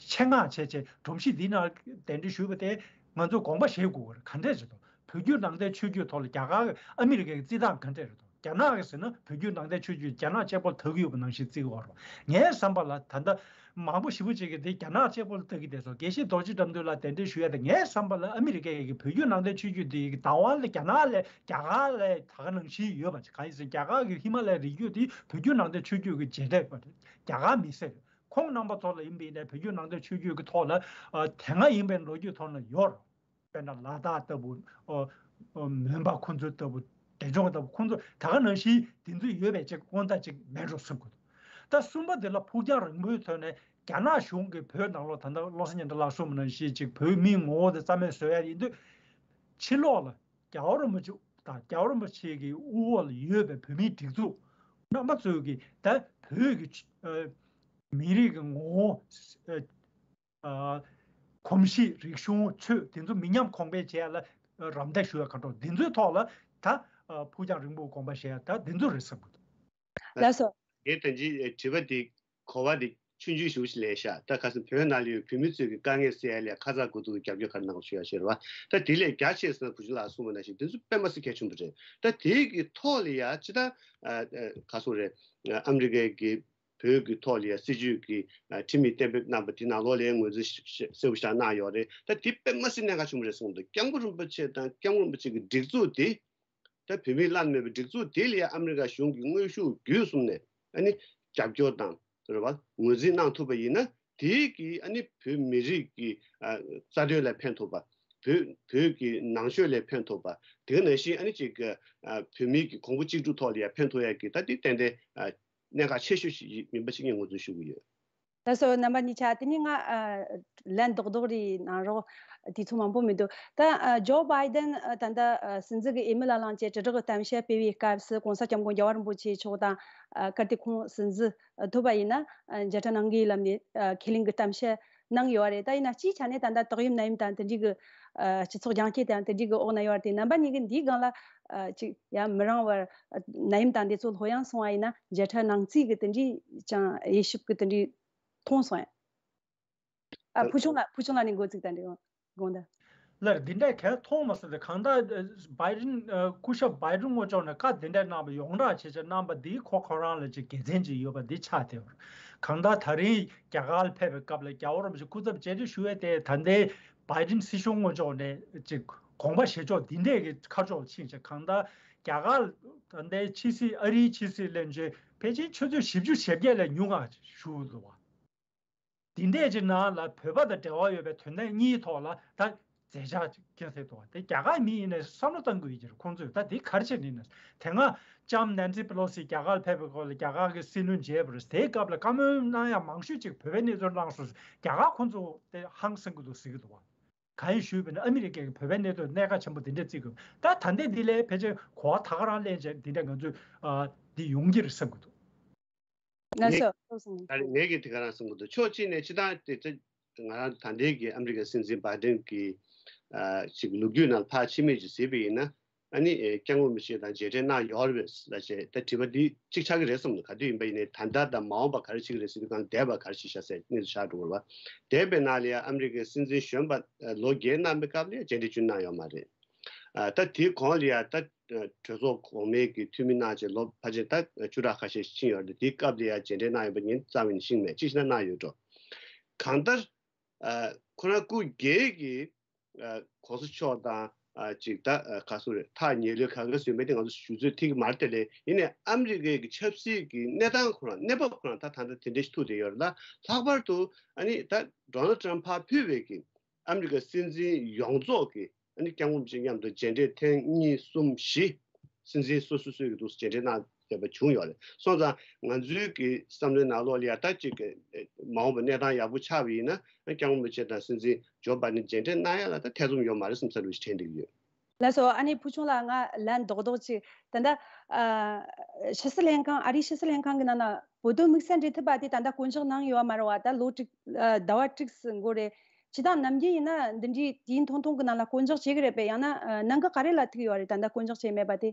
ཆེད་མངགས་བྱས་བྱས་སྒྲོམ་གཞི་འདིའི་ནང་གདན་འདྲེན་ཞུས་པ་དེ་ང་ཚོས་དགོངས་པ་བཞེས་དགོས་པ་རེད། ག་འདྲས་བྱེད་དོ། བོད་བརྒྱུད་ནང་བསྟན་ཆོས་བརྒྱུད་ཐོག་ལ་རྒྱ་གར་ཨ་མི་རི་ཀའི་རྩིས་སྟངས་ག་འདྲས་རེད་དོ། རྒྱ་ནག་གིས་ཟེར་ན་བོད་བརྒྱུད་ནང་བསྟན་ཆོས་བརྒྱུད་རྒྱ་ནག་གཅིག་པོ་ལ་ལྟ་གི་ཡོད་པ་ནང་བཞིན་བརྩི་གི་ཡོད་རེད། ངའི་བསམ་པ་ལ་ད་ལྟ་མང་པོ་ཞེ་པོ་ཅིག་གིས་དེ་རྒྱ་ནག་གཅིག་པོ་ལ་ལྟ་གི་བསྡད་སོང་། དགེ་བཤེས་རྡོ་རྗེ་དགྲ་འདུལ་ལགས་གདན་འདྲེན་ཞུ་ཡ་དེ་ངའི་བསམ་པ་ལ་ཨ་མི་རི་ཀའི་གི་བོད་བརྒྱུད་ནང་བསྟན་ཆོས་བརྒྱུད་དེ་གི་བདག་དབང་ལ་རྒྱ་ནག་ལས་རྒྱ་གར་ལས་ད་ག་ནང་བཞིན་ཡོད་པ་ཅིག་གང་ཡིན་ཟེར་ན་རྒྱ་གར་གི་ཧི་མ་ལ་ཡའི་རི་རྒྱུད་དེ་བོད་བརྒྱུད་ནང་བསྟན་ཆོས་བརྒྱུད་ཀྱི་མཇལ་འཕྲད་པ་རེད། རྒྱ་གར་མི་སེར་རེད། ཁོང་རྣམ་པ་ཚོ་ལ་ཡིན་པ་ཡིན་ན་བོད་བརྒྱུད་ནང་བསྟན་ཆོས་བརྒྱུད་ཀྱི་ཐོག་ལ་ཨ་དེ་སྔ་ཡིན་པའི་ལོ་རྒྱུས་ཐོག་ན་ཡོད་རེད། དཔེར་ན་ལ་དྭགས་ལྟ་བུ། ཨོ། ཨོ། མོན་པ་ཁོང་ཚོ་ལྟ་བུ། འབྲས་ལྗོངས་ལྟ་བུ་ཁོང་ཚོ་ད་ག་ནང་བཞིན་དེ་ཚོ་ཡོད་པའི་ཅིག་དབང་ཐང་ཅིག་མེད་འགྲོ་བསམ་གྱི་འདུག་ད་གསུམ་པ་དེ་ལ་ཕུགས་རྒྱང་རིང་པོའི་ཐོག་ནས་རྒྱ་ནག་གཞུང་གིས་བོད་ནང་ལོགས་ད་ལྟ་བློ་བཟང་སྙན་གྲགས་ལགས་གསུངས་པ་ནང་བཞིན་ཅིག་བོད་མིའི་ངོ་བོ་དེ་རྩ་མེད་བཟོ་ཡ་ཡིན་དུས། ཕྱི་ལོགས་ལ་རྒྱལ་བ་རིན་པོ་ཆེ་དང་རྒྱལ་བ་རིན་པོ་ཆེ་གི་དབུ་འོག་ལ་ཡོད་པའི་བོད་མིའི་སྒྲིག་འཛུགས་རྣམ་པ་ཚོས་ཀྱིས་ད་བོད་ཀྱི་ཨ་མི་རིགས་ཀྱི་ངོ་བོ། ཨ། གོམས་གཤིས་རིག་གཞུང་ཆོས་དེ་ཚོ་མི་ཉམས་གོང་འཕེལ་བྱེད་ཡ་ལ་རམ་འདེགས་ཞུ་ཡ་ག་འགྲོ་འདི་ཚོའི་ཐོག་ལ་ད་ཕུགས་རྒྱང་རིང་པོ་དགོངས་པ་བཞེས་ཡ་ད་འདི་ཚོ་རེད་བསམ་གྱི་འདུག་ལགས་སོ། ངས་ད་ཅི་དྲི་བ་འདི་གོ་བ་འདི་ཆུང་ཆུང་ཞིག་ལས་ཤག་ད་ཁ་སང་བོད་ནང་ལ་ཡོད་བོད་མི་ཚོས་ཀྱི་དཀའ་ངལ་སེལ་ཡ་ལ་ཁ་ཚ་དགོས་གཏུག་གི་རྒྱབ་སྐྱོར་ག་རེ་གནང་དགོས་ཞུ་ཡ་ཞིག་རེད་བ། ད་དེ་ལས་རྒྱ་ཆེ་ས་ན་བུ་ཆུང་ལགས་གསུངས་པ་ནང་བཞིན་དེ་ཚོ་དཔེ་མ་སྲིད་གལ་ཆེན་པོ་རེད། ད་དེའི་གི་ཐོག་ལ་ཡ་ཅི་ད་ག་སོང་རེད། ཨ་མི་རི་ཀའི་གི་བོད་ཀྱི་ཐོག་ལ་ཡ་སྲིད་བྱུས་ཀྱི་ཨ་ཁྲིམས་ཀྱི་གཏན་འབེབས་གནང་པ་དེ་ནང་ལོགས་ལ་ཡ་ངོས་འཛིན་ཞིབ་ཞིབ་གསལ་པོ་ཞིག་གནང་ཡོད་རེད། ད་དེ་དཔེ་མ་སྲིད་གནད་འགག་ཆེན་པོ་རེད་གསུངས་འདུག་སྐྱབས་མགོན་རིན་པོ་ཆེ་དང་སྐྱབས་མགོན་རིན་པོ་ཆེ་གི་སྒྲིག་འཛུགས་དེ། ད་བོད་མིས་བླངས་མེད་པའི་སྒྲིག་འཛུགས་དེ་ལ་ཡ་ཨ་མི་རི་ཀ་གཞུང་གི་དངོས་ཤུགས་བརྒྱུད་གསུམ་ནས་ཨ་ནི་རྒྱབ་སྐྱོར་དང་རེད་བ། ངོས་འཛིན་གནང་ཐུབ་པ་ཡིན་ན་དེ་གིས་ཨ་ནི་བོད་མི་རིགས་ཀྱི་ཨ་རྩ་དོན་ལ་ཕན་ཐོགས་པ། བོད་བོད་ཀྱི་ནང་ཆོས་ལ་ཕན་ཐོགས་པ། དེ་ག་ནང་བཞིན་ཨ་ནི་ཅིག་ཨ་བོད་མི་གི་གོང་བུ་གཅིག་གྲུབ་ཐོག་ལ་ཡ་ཕན་ཐོགས་ཡ་གི་ད་དེ་ཏན་ཏན་ཨ་གནད་འགག་ཆེ་ཤོས་ཤིག་ཡིན་པ་ཞིག་ངས་ངོས་འཛིན་ཞུ་གི་ཡོད། ད་སོ་རྣམ་པ་གཉིས་ཆ་དེ་ནི་ང་ཨ་ལན་རྡོག་རྡོག་རེ་གནང་རོགས། དུས་ཚོད་མང་པོ་མི་འདུག་ད་ཨ་ཇོ་བྷའི་ཌེན་ཨ་ད་ལྟ་ཨ་སྲིད་འཛིན་གྱི་འོས་མི་ལ་ལངས་བྱས་དྲིལ་བསྒྲགས་གཏམ་བཤད་སྤེལ་བའི་སྐབས་སུ་༸གོང་ས་༸སྐྱབས་མགོན་རྒྱལ་བ་རིན་པོ་ཆེ་མཆོག་དང་ཨ་གལ་ཏེ་ཁོང་སྲིད་འཛིན་ཐོབ་པ་ཡིན་ན་ཨ་མཇལ་འཕྲད་གནང་གི་ལབ་ནས་ཨ་ཁས་ལེན་གྱི་གཏམ་བཤད་གནང་ཡོད་རེད། ད་ཡིན་ན་སྤྱིའི་ཆ་ནས་ད་ལྟ་ཏོག་དབྱིབས་ནད་ཡམས་དང་དེ་འདྲའི་གི་ཨ་སྤྱི་ཚོགས་རྒྱང་བཀྱེད་དང་དེ་འདྲའི་གི་འོག་ན་ཡོད་རེད་དེ། རྣམ་པ་གཉིས་ཀྱིས་འདིའི་སྒང་ལ་ཨ་ཅིག་ཡ་མི་རིང་བར་ཨ་ནད་ཡམས་དང་འདི་ཚོ་ལྷོད་ཡངས་སོང་བ་ཡིན་ན་མཇལ་འཕྲད་གནང་རྩིས་གི་དེ་འདྲའི་ཅང་དབྱེ་ཞིབ་གི་དེ་འདྲའི་མཐོང་སོང་ཡ། ཨ་ཕུལ་བྱུང་ལ་ཕུལ་བྱུང་ལ་ནི་འགོ་ཚུགས་དང་འདྲི་དགོངས་དག་ལར་འདི་འདྲ་གལ་མཐོང་མ་སོང་སྟེ། གང་ལྟར་བྷའི་ཌེན་སྐུ་ཞབས་བྷའི་ཌེན་ངོ་ཅོག་ནས་བཀའ་འདི་འདྲ་གནང་བ་ཡོངས་གྲགས་བྱས་བྱས་གནང་པ་འདིས་ཁོ་ཁོ་རང་ལ་ཅིག་དགེ་མཚན་ཅིག་ཡོད་པ་འདི་ཆགས་བསྡད་ཡོད། གང་ལྟར་ད་རིང་རྒྱ་གར་ལ་ཕེབས་པའི་སྐབས་ལ་རྒྱལ་བ་རིན་པོ་ཆེ་སྐུ་ཚབ་མཇལ་འཕྲད་ཞུ་བའི་ཐད་ད་ལྟའི་བྷའི་ཌེན་སྲིད་གཞུང་ངོ་ཅོག་ནས་ཅིག་དགོངས་པ་བཞེས་ཕྱོགས་འདི་འདྲས་ཀྱི་ཁ་ཕྱོགས་ཕྱིན་བྱས། གང་ལྟར་རྒྱ་གར་ད་ལྟའི་ཕྱི་སྲིད་ཨ་རིའི་ཕྱི་སྲིད་བློན་ཆེན་ཕལ་ཆེར་ཆུ་ཚོད་བཞི་བཅུ་ཞེ་བརྒྱད་ལས་ཉུང་ང་བཞུགས་འདུག་བ། འདི་འདྲས་ཀྱི་ནང་ལ་བོད་པ་དང་འབྲེལ་བ་ཡོད་པའི་དོན་ཚན་གཉིས་ཐོག་ལ་ད་མཛད་འཆར་སྐྱོན་ཟེར་འདུག་བ། དེ་རྒྱ་གར་མི་ཡིན་ནའི་བསམ་བློ་གཏང་དགོས་ཡོད་ཀྱི་རེད། ཁོང་ཚོས་ད་དེ་ག་རེ་བྱས་ནས་ན། དེ་སྔ་ལྕམ་ནན་སི་པེ་ལོ་སི་རྒྱ་གར་ཕེབས་པའི་སྐོར་ལ་རྒྱ་གར་གྱི་སྲིད་བློན་མཇལ་བ་རེད། དེའི་སྐབས་ལ་བཀའ་མོལ་གནང་ཡ་མང་ཤོས་ཅིག་བོད་པའི་གནས་ཚུལ་གནང་སོང་། རྒྱ་གར་ཁོང་ཚོ་དེ་ཧང་སང་གི་འདུག་ཟེར་གྱི་འདུག་བ། གང་ཡིན་ཞུས་པ་ཡིན་ན་ཨ་མི་རི་ཀའི་བོད་པའི་གནས་སྟངས་གནད་འགག་ཆེན་པོ་འདི་འདྲ་བརྩི་དགོས། ད་ད་ལྟའི་འདི་ལས་ཕལ་ཆེར་གོ་བ་ད་ག་རང་ལེན་བྱས་འདི་འདྲ་ང་ཚོས་ཨ་འདི་ཡོང་གི་རེད་བསམ་གྱི་འདུག་ལགས་སོ། ལགས་སོ། ངས་ངས་ཀྱིས་དེ་ག་རང་གསུང་གི་འདུག་ཕྱོགས་གཅིག་ནས་སྤྱིར་བཏང་དེ་ཚོ་ང་རང་ད་ལྟའི་གི་ཨ་མི་རི་ཀའི་སྲིད་འཛིན་བྷའི་ཌེན་གྱི་ཨ་ཅིག་ལོ་རྒྱུས་ནང་ཕར་ཕྱི་མིག་ཅིག་གཟིགས་པ་ཡིན་ན། ཨ་ནི་ཨེ་སྐྱབས་མགོན་རིན་པོ་ཆེ་དང་མཇལ་འཕྲད་གནང་ཡོད་རེད་ལབ་བྱས་ད་དྲི་བ་འདི་གཅིག་ཆགས་ཀྱི་རེད་བསམ་འདུག་ག་དུས་ཡིན་པ་ཡིན་ནའི་ད་ལྟ་དང་མ་འོངས་པ་ག་རེ་བྱེད་ཀྱི་རེད་ཟེར་དུས་གང་འདས་པ་ག་རེ་བྱེད་ཤག་ཟེར་གནས་ཚུལ་ཆགས་འགྲོ་གི་རེད་བ། འདས་པའི་ནང་ལ་ཡང་ཨ་མི་རི་ཀའི་སྲིད་འཛིན་གཞོན་པ་ཨ་ལོ་བརྒྱད་གནང་པའི་སྐབས་ལ་ཡང་མཇལ་འཕྲད་བཅུ་གནང་ཡོད་མ་རེད། ཨ་ད་དེའི་གོང་ལ་ཡང་ད་གྲོས་ཚོགས་གོང་མའི་གི་འཐུས་མི་གནང་བྱས་ལོ་ཕལ་ཆེར་ད་བཅུ་ཕྲག་ཁ་ཤས་ཤིག་ཕྱིན་ཡོད་རེད། དེའི་སྐབས་ལ་ཡང་མཇལ་འཕྲད་གནང་ཡོད་པ་ངས་རྩ་བ་ནས་ཤེས་ཀྱི་མེད། གཅིག་བྱས་ན་གནང་ཡོད་འགྲོ། གང་ལྟར་ཨ་ཁོ་རང་སྐུ་སྒེར་གྱི་ཨ་གོང་ས་མཆོག་དང་ཨ་ཅིག་ད་ཨ་ག་ཚོད་རེད། ཐག་ཉེ་ལོས་ག་ག་ཟིན་པའི་དེ་ང་ཚོ་ཞུ་ཚོད་ཐིག་གི་མ་རེད་དེ་ལས། ཡིན་ནའི་ཨ་མི་རི་ཀའི་གི་ཆབ་སྲིད་ཀྱི་གནས་སྟངས་ཁོ་རང་གནས་བབ་ཁོ་རང་ད་ད་ལྟ་དེ་འདྲ་ཞིག་ཐུག་བསྡད་ཡོད་རེད་ལ། ལྷག་པར་དུ་ཨ་ནི་ད་ཌོ་ནལ་ཊམ་ཕར་ཕུད་པའི་གི་ཨ་མི་རི་ཀ་སྲིད་འཛིན་ཡོངས་རྫོགས་ཀྱི་ཨ་ནི་སྐྱབས་མགོན་རིན་པོ་ཆེ་མཉམ་དུ་མཇལ་འཕྲད་ཐེངས་གཉིས་གསུམ་བཞི་སྲིད་འཛིན་སོ་སོ་སོའི་གི་འདུག་མཇལ་འཕྲད་གནང་ཡོད་པ་བྱུང་ཡོད་རེད། སོང་ཙང་ང་ཚོའི་གི་བསམ་བློའི་ནང་ལོགས་ལ་ཡ་ད་ཅིག་གི་མ་འོངས་པ་གནས་སྟངས་ཡག་པོ་ཆགས་པ་ཡིན་ན་སྐྱབས་མགོན་རིན་པོ་ཆེ་དང་སྲིད་འཛིན་ཇོ་བྷའི་ཌེན་མཇལ་འཕྲད་གནང་ཡ་ལ་ད་ཐེ་ཚོམ་ཡོད་མ་རེད་བསམ་ས་རུ་ཞིག་དྲན་བསྡད་ཀྱི་ཡོད། ལགས་སོ། ཨ་ནི་བུ་ཆུང་ལགས་ང་ལན་རྡོག་རྡོག་ཅིག་ད་ལྟ་ཨ་ཕྱི་སྲིད་ལྷན་ཁང་ཨ་རིའི་ཕྱི་སྲིད་ལྷན་ཁང་གི་ནང་ན་བོད་དོན་དམིགས་བསལ་འབྲེལ་མཐུད་པ་དེ་ད་ལྟ་བསྐོ་འཇོག་གནང་ཡོད་པ་མ་རེད་བ། ད་ལོ་དྲུག་ཨ་ཟླ་བ་དྲུག་ཙམ་འགོར་རེད། སྤྱིར་བཏང་ནམ་རྒྱུན་ཡིན་ན་འདི་འདྲའི་དུས་ཡུན་ཐུང་ཐུང་གི་ནང་ལ་བསྐོ་འཇོག་བྱེད་ཀྱི་རེད་པས། ཡང་ན་ཨ་གནད་འགག་ག་རེ་ལ་ཐུག་ཡོད་རེད། ད་ལྟ་བསྐོ་འཇོག་བྱས་མེད་པ་དེ།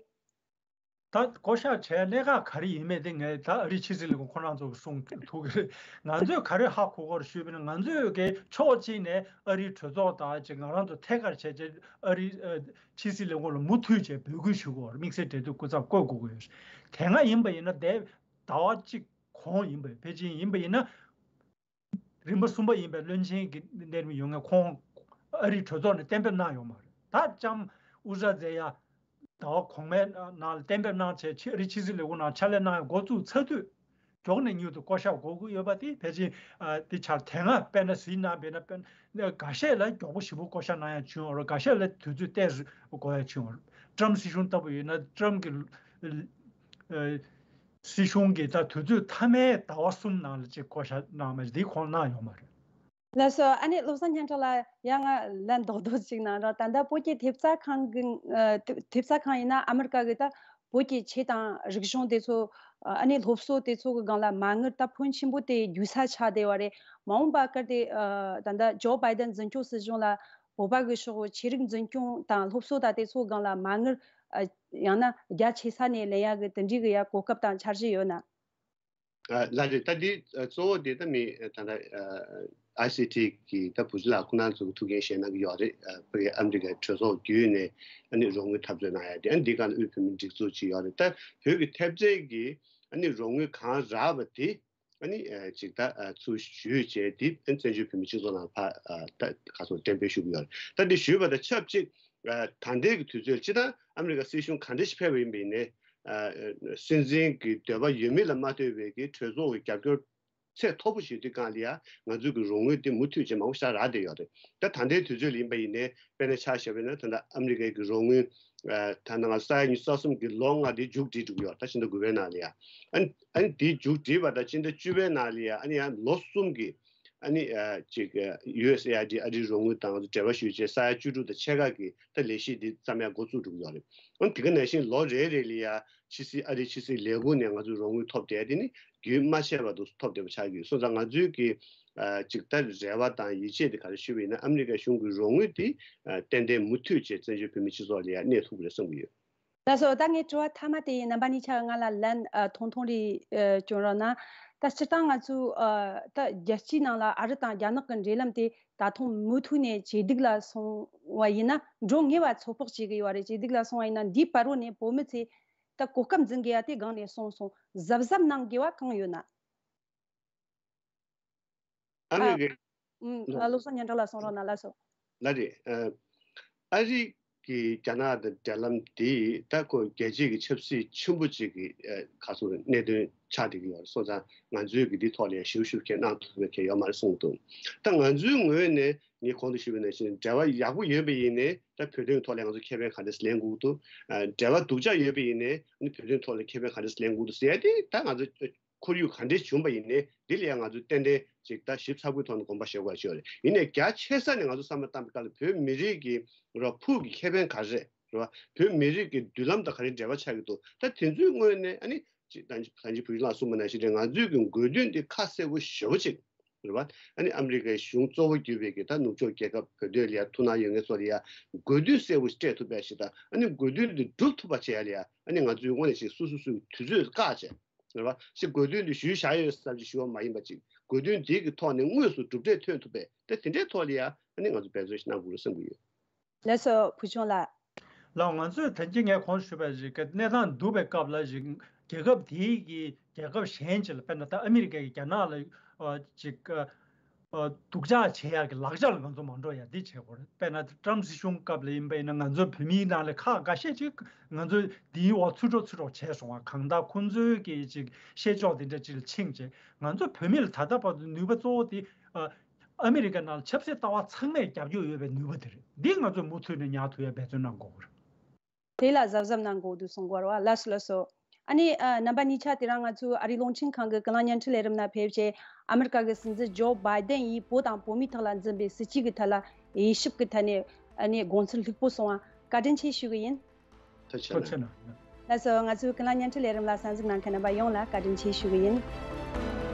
ད་བསྐོ་བཞག་བྱས་གནད་འགག་ག་རེ་ཡིན་མེད་དེ་ངས་ད་ཨ་རིའི་ཕྱི་སྲིད་ལས་ཁུངས་ཁོ་རང་ཚོ་གསུང་ཐུབ་ཀྱི་རེད། ང་ཚོས་ག་རེ་ཧ་གོ་གི་ཡོད་རེད་ཞུས་པ་ན། ང་ཚོས་ཀྱི་ཕྱོགས་གཅིག་ནས་ཨ་རིའི་གྲོས་ཚོགས་དང་ཅིག་ང་རང་ཚོ་ཐད་ཀར་བྱས་རྗེས་ཨ་རིའི་ཨ་ཕྱི་སྲིད་ལས་ཁུངས་ལ་མུ་མཐུད་བྱས་འབོད་སྐུལ་ཞུ་གི་ཡོད་རེད། དམིགས་བསལ་འབྲེལ་མཐུད་སྐུ་ཚབ་བསྐོ་དགོས་ཀྱི་ཡོད་རེད། དེ་སྔ་ཡིན་པ་ཡིན་ན་དེ་ཟླ་བ་གཅིག་གོང་ཡིན་པ་ཕལ་ཆེར་ཡིན་པ་ཡིན་ན། རིམ་པ་གསུམ་པ་ཡིན་པའི་བློན་ཆེན་གྱི་གནས་རིམ་ཡོད་མཁན་ཁོང་ཨ་རིའི་གྲོས་ཚོགས་ནས་གཏན་འབེབས་གནང་ཡོད་མ་རེད། ད་ལྕམ་ཨུ་ཟ་ཛེ་ཡ་ཟླ་བ་གོང་མའི་ནང་ལ་གཏན་འབེབས་གནང་བྱས་ཕྱི་ཨ་རིའི་ཕྱི་སྲིད་ལས་ཁུངས་ནང་ཕྱག་ལས་གནང་ཡག་འགོ་བཙུགས་ཚར་དུས་མགྱོགས་ནས་མྱུར་དུ་བསྐོ་བཞག་དགོས་ཀྱི་ཡོད་པ་དེ་ཕལ་ཆེར་ཨ་དེ་ཆར་དེ་སྔ་དཔེར་ན་གཟིགས་གནང་བས་ན་དཔེར་ན་འགའ་ཤས་ལ་མགྱོགས་པོ་ཞེ་པོ་བསྐོ་བཞག་གནང་ཡག་བྱུང་ཡོད་རེད། འགའ་ཤས་ལ་དུས་ཚོད་བལྟས་དགོས་ཡག་བྱུང་ཡོད་རེད། ཊམ་སྲིད་གཞུང་ལྟ་བུ་ཡིན་ན་ཊམ་གྱི་ཨ་སྲིད་གཞུང་གི་ད་དུས་ཚོད་མཐའ་མའི་ཟླ་བ་གསུམ་ནང་ལ་ཅིག་བསྐོ་བཞག་གནང་མ་རེད། འདི་ཁོང་གནང་ཡོད་མ་རེད། ལགས་སོ། ཨ་ནི་བློ་བཟང་སྙན་གྲགས་ལགས་ཡང་ང་ལན་རྡོག་རྡོག་ཅིག་གནང་རོགས། ད་ལྟ་བོད་ཀྱི་ཐེབས་རྩ་ཁང་གི་ཨ་ཐེབས་རྩ་ཁང་ཡིན་ན་ཨ་མི་རི་ཀ་གི་ད་བོད་ཀྱི་ཆོས་དང་རིག་གཞུང་དེ་ཚོ་ཨ་ནི་སློབ་གསོ་དེ་ཚོ་གི་སྒང་ལ་མ་དངུལ་ད་ཕོན་ཆེན་པོ་དེ་རྒྱུག་ས་ཆགས་བསྡད་པ་རེད། མ་འོངས་པ་གལ་ཏེ་ཨ་ད་ལྟ་ཇོ་བྷའི་ཌེན་འཛིན་སྐྱོང་སྲིད་གཞུང་ལ་བོད་པ་གི་ཕྱོགས་ཆོས་རིག་འཛིན་སྐྱོང་དང་སློབ་གསོ་ད་དེ་ཚོ་སྒང་ལ་མ་དངུལ་ཨ་ཡང་ན་རྒྱ་ཆེ་ས་ནས་ལེན་ཡག་གི་དེ་འདྲའི་གི་ཡ་གོ་སྐབས་དང་འཆར་གཞི་ཡོད་ན། ཨ་ལགས་རེད། ད་འདི་ཨ་གཙོ་བོ་དེ་ད་མི་ཨ་ད་ལྟ་ཨ་ཨའི་སི་ཊི་གི་ད་བུ་ཆུང་ལགས་ཁོང་རྣམ་ཚོ་གི་ཐུགས་འགན་བཞེས་གནང་གི་ཡོད་རེད། ཨ་བོད་ཀྱི་ཨ་མི་རི་ཀའི་གྲོས་ཚོགས་བརྒྱུད་ནས་ཨ་ནི་རོགས་དངུལ་འཐབ་རྩོད་གནང་ཡ་དེ་ཨ་ནི་འདི་ག་ལ་དབུས་བོད་མིའི་སྒྲིག་འཛུགས་ཅིག་ཡོད་རེད། ད་བོད་ཀྱི་ཐེབས་རྩའི་གི་ཨ་ནི་རོགས་དངུལ་གང་རག་པ་དེ་ཨ་ནི་ཨ་ཅིག་ད་ཨ་ཚུར་ཞུས་བྱས་དེ་ཨ་ནི་བཙན་བྱོལ་བོད་མིའི་སྤྱི་ཚོགས་ནང་ཕར་ཨ་ད་ག་ཚོད་འགྲེམས་སྤེལ་ཞུ་གི་ཡོད་རེད། ད་འདི་ཞུས་པ་དང་ཆབས་ཅིག་ཨ་ད་ལྟའི་གི་དུས་ཚོད་སྤྱིར་བཏང་ཨ་མི་རི་ཀ་སྲིད་གཞུང་ག་འདྲ་ཞིག་ཕེབས་པ་ཡིན་པ་ཡིན་ནའི། ཨ་སྲིད་འཛིན་གྱི་འདོད་པ་ཡོད་མེད་ལ་མ་ལྟོས་པའི་གི་གྲོས་ཚོགས་ཀྱི་རྒྱབ་སྐྱོར་ཚད་མཐོ་པོ་ཞིག་དུས་སྒང་ལ་ཡ་ང་ཚོའི་གི་རོགས་དངུལ་འདི་མུ་མཐུད་བྱས་མང་པོ་ཞིག་རག་བསྡད་ཡོད་རེད། ད་ད་ལྟའི་དུས་ཚོད་ལ་ཡིན་པ་ཡིན་ནའི་དཔེར་ན་ཆ་བཞག་པ་ཡིན་ན་ད་ལྟ་ཨ་མི་རི་ཀའི་གི་རོགས་དངུལ་ཨ་ད་ནང་ས་ཡ་ཉི་ཤུ་རྩ་གསུམ་གི་ལོ་ལྔ་འདི་མཇུག་སྒྲིལ་འགྲོ་གི་ཡོད། ད་ཕྱི་ཟླ་དགུ་པའི་ནང་ལ་ཡ་ཨ་ནི་ཨ་ནི་འདི་མཇུག་སྒྲིལ་བ་དང་ཕྱི་ཟླ་བཅུ་པའི་ནང་ལ་ཡ་ཨ་ནི་ཡང་ལོ་གསུམ་གི་ཨ་ནི་ཨ་ཅིག་ཡུ་ཨེས་ཨེ་ཨའི་ཌི་ཨ་རིའི་རོགས་དངུལ་དང་འབྲེལ་བ་ཞུས་བྱས་ས་ཡ་བཅུ་དྲུག་དང་ཕྱེད་ཀ་གི་ད་ལས་གཞི་འདི་བརྩམ་ཡག་འགོ་བཙུགས་འགྲོ་གི་ཡོད་རེད། ཨ་ནི་དེ་ག་ནང་བཞིན་ལོ་རེ་རེ་ལ་ཡ་ཕྱི་སྲིད་ཨ་རིའི་ཕྱི་སྲིད་ལས་ཁུངས་ནས་ང་ཚོས་རོགས་དངུལ་ཐོབ་བསྡད་དེ་ནི་རྒྱུན་མ་ཆད་པ་དུ་ཐོབ་བསྡད་པ་ཆགས་ཀྱི་ཡོད། སོང་ཙང་ང་ཚོའི་གི་ཨ་ཅིག་ད་རེ་བ་དང་ཡིད་ཆེས་དེ་ག་རེ་ཞུས་པ་ཡིན་ན་ཨ་མི་རི་ཀ་གཞུང་གི་རོགས་དངུལ་དེ་ཨ་ཏན་ཏན་མུ་མཐུད་བྱས་བཙན་བྱོལ་བོད་མིའི་སྤྱི་ཚོགས་ལ་ཡ་གནས་ཐུབ་ཀྱི་རེད་བསམ་གྱི་ཡོད། ལགས་སོ། ད་ངའི་དྲི་བ་མཐའ་མ་དེ་ཡིན། རྣམ་པ་གཉིས་ཆ་ང་ལ་ལན་ཨ་ཐུང་ཐུང་རེ་ཨ་སྐྱོན་རོགས་གནང་། ད་སྤྱིར་བཏང་ང་ཚོ་ཨ་ད་རྒྱལ་སྤྱིའི་ནང་ལ་ཨ་རི་དང་རྒྱ་ནག་གི་འབྲེལ་ལམ་དེ་ད་དུང་མུ་མཐུད་ནས་ཇེ་སྡུག་ལ་སོང་བ་ཡིན་ན། འགྲོ་ངེས་པ་ཚོད་དཔག་བྱེད་ཀྱི་ཡོད་རེད། ཇེ་སྡུག་ལ་སོང་བ་ཡིན་ན་འདིའི་བར་རོ་ནས་བོད་མི་ཚོས་ད་གོ་སྐབས་འཛིན་དགོས་ཡ་དེ་གང་ནས་སོང་སོང་། གཟབ་གཟབ་གནང་དགོས་པ་གང་ཡོད་ན། ཨ་ནི་ཨ་གི་ཨུམ། ལོ་ཨ་བློ་བཟང་སྙན་གྲགས་ལགས་གསུང་རོགས་གནང་། ལགས་སོ། ལགས་རེད། ཨ་ཨ་རི་གི་རྒྱ་ནག་དང་འབྲེལ་ལམ་དེ་ད་ཁོ་རྒྱལ་སྤྱིའི་གི་ཆབ་སྲིད་ཆེན་པོ་གཅིག་གི་ཨ་ག་ཚོད་གནད་དོན་ཆགས་བསྡད་ཀྱི་ཡོད་རེད། སོང་ཙང་ང་ཚོས་གི་འདི་ཐོག་ལ་ཡང་ཞིབ་ཞིབ་ཁྱེད་གནང་ཐུབ་པའི་ཁྱེད་ཡོད་མ་རེད་གསུངས་འདུག་ད་ང་ཚོའི་ངོས་ནས་ངས་གོང་དུ་ཞུས་པ་ནང་བཞིན་འབྲེལ་བ་ཡག་པོ་ཡོད་པ་ཡིན་ནའི་ད་བོད་དོན་ཐོག་ལ་ང་ཚོ་ཁེ་ཕན་ག་འདྲས་ལེན་དགོས་འདུག་ཨ་འབྲེལ་བ་སྡུག་ཅག་ཡོད་པ་ཡིན་ནའི་ཨ་ནི་བོད་དོན་ཐོག་ལ་ཁེ་ཕན་ག་འདྲས་ལེན་དགོས་འདུག་ཟེར་ཏེ་ད་ང་ཚོ་ཁོར་ཡུག་ག་འདྲས་བྱུང་པ་ཡིན་ནའི་འདི་ལ་ཡང་ང་ཚོས་ཏན་ཏན་ ཅིག་ད་ཞིབ་ཚགས་པོའི་ཐོག་ནས་དགོངས་པ་བཞེས་དགོས་ཡ་ཅིག་ཡོད་རེད། ཡིན་ནའི་རྒྱ་ཆེ་ས་ནས་ང་ཚོ་བསམ་བློ་བཏང་པའི་སྐབས་ལ་བོད་མི་རིགས་ཀྱི་ར་ཕུགས་ཀྱི་ཁེ་ཕན་ག་རེ་རེད། རེད་བ། བོད་མི་རིགས་ཀྱི་མདུན་ལམ་དང་ག་རེ་འབྲེལ་བ་ཆགས་ཀྱི་འདུག་ད་དེ་ཚོའི་སྔོན་ནས་ཨ་ནི་ཅིག་ད་ད་ཅི་བུ་ཆུང་ལགས་གསུངས་པ་ནང་བཞིན་རེད། ང་ཚོའི་གི་དགོས་འདུན་འདི་ཁ་གསལ་པོ་ཞེ་པོ་ཅིག་རེད་བ། ཨ་ནི་ཨ་མི་རི་ཀའི་གཞུང་གཙོ་བོ་གྱུར་པའི་གི་ད་ནུབ་ཕྱོགས་རྒྱལ་ཁབ་བོད་དོན་ལ་ཡ་ཐུགས་སྣང་ཡོད་མཁན་ཚོ་ལ་ཡ་དགོས་འདུན་གསལ་པོ་ཞིག་སྤྲད་ཐུབ་པ་ཞིག་དང་། ཨ་ནི་དགོས་འདུན་འདི་འགྲུབ་ཐུབ་པ་བྱེད་ཡ་ལ་ཡ་ཨ་ནི་ང་ཚོའི་དངོས་གནས་ཤིག་སོ་སོ་སོའི་དུས་ཚོད་བཀག་བྱས། རེད་བ། ཞེས་དགོས་འདུན་དེ་ཞུས་བཞག་ཡོད་བསམ་གྱི་ཞུ་བ་མ་ཡིན་པ་ཅིག་དགོས་འདུན་དེ་གི་ཐོག་ནས་དངོས་སུ་གྲུབ་འབྲས་ཐོན་ཐུབ་པས། ད་དེ་འདྲའི་ཐོག་ལ་ཡ་ཨ་ནི་ང་ཚོ་འབད་བརྩོན་ཞིག་གནང་དགོས་རེད་བསམ་གྱི་ཡོད། ལགས་སོ། བུ་ཆུང་ལགས། ལགས། ང་ཚོས་ད་གིན་ངས་གོང་ཞུས་པ་ཞིག་གི་གནས་སྟངས་སྡུག་པའི་སྐབས་ལ་ཞིག་རྒྱལ་ཁབ་དེའི་གི་རྒྱལ་ཁབ་གཞན་ཅིག་ལ། དཔེར་ན་ད་ཨ་མི་རི་ཀའི་རྒྱ་ནག་ལ་ཨ་ཅིག་ཨ་སྡུག་ཅག་བྱེད་ཡག་གི་ལག་ཆ་ལ་ང་ཚོ་མ་འགྲོ་ཡ་འདི་བྱེད་དགོས་རེད། དཔེར་ན་ཏྲམ་སྲིད་གཞུང་སྐབས་ལ་ཡིན་པ་ཡིན་ན། ང་ཚོ་བོད་མིའི་ནང་ལ་ཁག་འགའ་ཤས་ཅིག་ང་ཚོ་འདིའི་འོག་ཚུད་འགྲོ་ཚུད་འགྲོ་བྱས་སོང་བ། གང་ལྟར་ཁོང་ཚོའི་གི་ཅིག་བཤད་ཕྱོགས་དེ་འདྲ་ཅིག་ལ་ཕྱིན་བྱས། ང་ཚོ་བོད་མི་ལ་ད་ལྟ་བར་དུ་ནུས་པ་གཙོ་བོ་དེ་ཨ་ཨ་མི་རི་ཀ་ནང་ལ་ཆབ་སྲིད་ལྟ་བ་ཚང་མས་རྒྱབ་སྐྱོར་ཡོད་པའི་ནུས་པ་དེ་རེད། འདི་ང་ཚོས་མུ་མཐུད་ནས་ཉར་ཐུབ་ཡ་འབད་བརྩོན་གནང་དགོས་རེད། དེ་ལ་གཟབ་གཟབ་གནང་དགོས་འདུག་གསུང་གི་ཡོད་རེད་བ། ལགས་སོ་ལགས་སོ། ཨ་ནི་ཨ་རྣམ་པ་གཉིས་ཆ་དེ་རིང་ང་ཚོའི་ཨ་རིའི་རླུང་འཕྲིན་ཁང་གི་ཀུན་གླེང་བརྙན་འཕྲིན་ལས་རིམ་ནང་ཕེབས་བྱས། ཨ་མི་རི་ཀ་གི་སྲིད་འཛིན་ཇོ་བྷའི་ཏན་ཡིས་བོད་དང་བོད་མིའི་ཐོག་ལ་འཛིན་པའི་སྲིད་བྱུས་ཀྱི་ཐད་ལ་དབྱེ་ཞིབ་ཀྱི་ཐད་ནས་ཨ་ནི་དགོངས་ཚུལ་ལྷུག་པོ་གསུངས་པ་བཀའ་དྲིན་ཆེ་ཞུ་གི་ཡིན། ཐུགས་རྗེ་ཆེ་གནང་། ལགས་སོ། ང་ཚོའི་ཀུན་གླེང་བརྙན་འཕྲིན་ལས་རིམ་ལ་གསན་གཟིགས་གནང་མཁན་རྣམ་པ་ཡོངས་ལ་བཀའ་དྲིན་ཆེ་ཞུ་གི་ཡིན།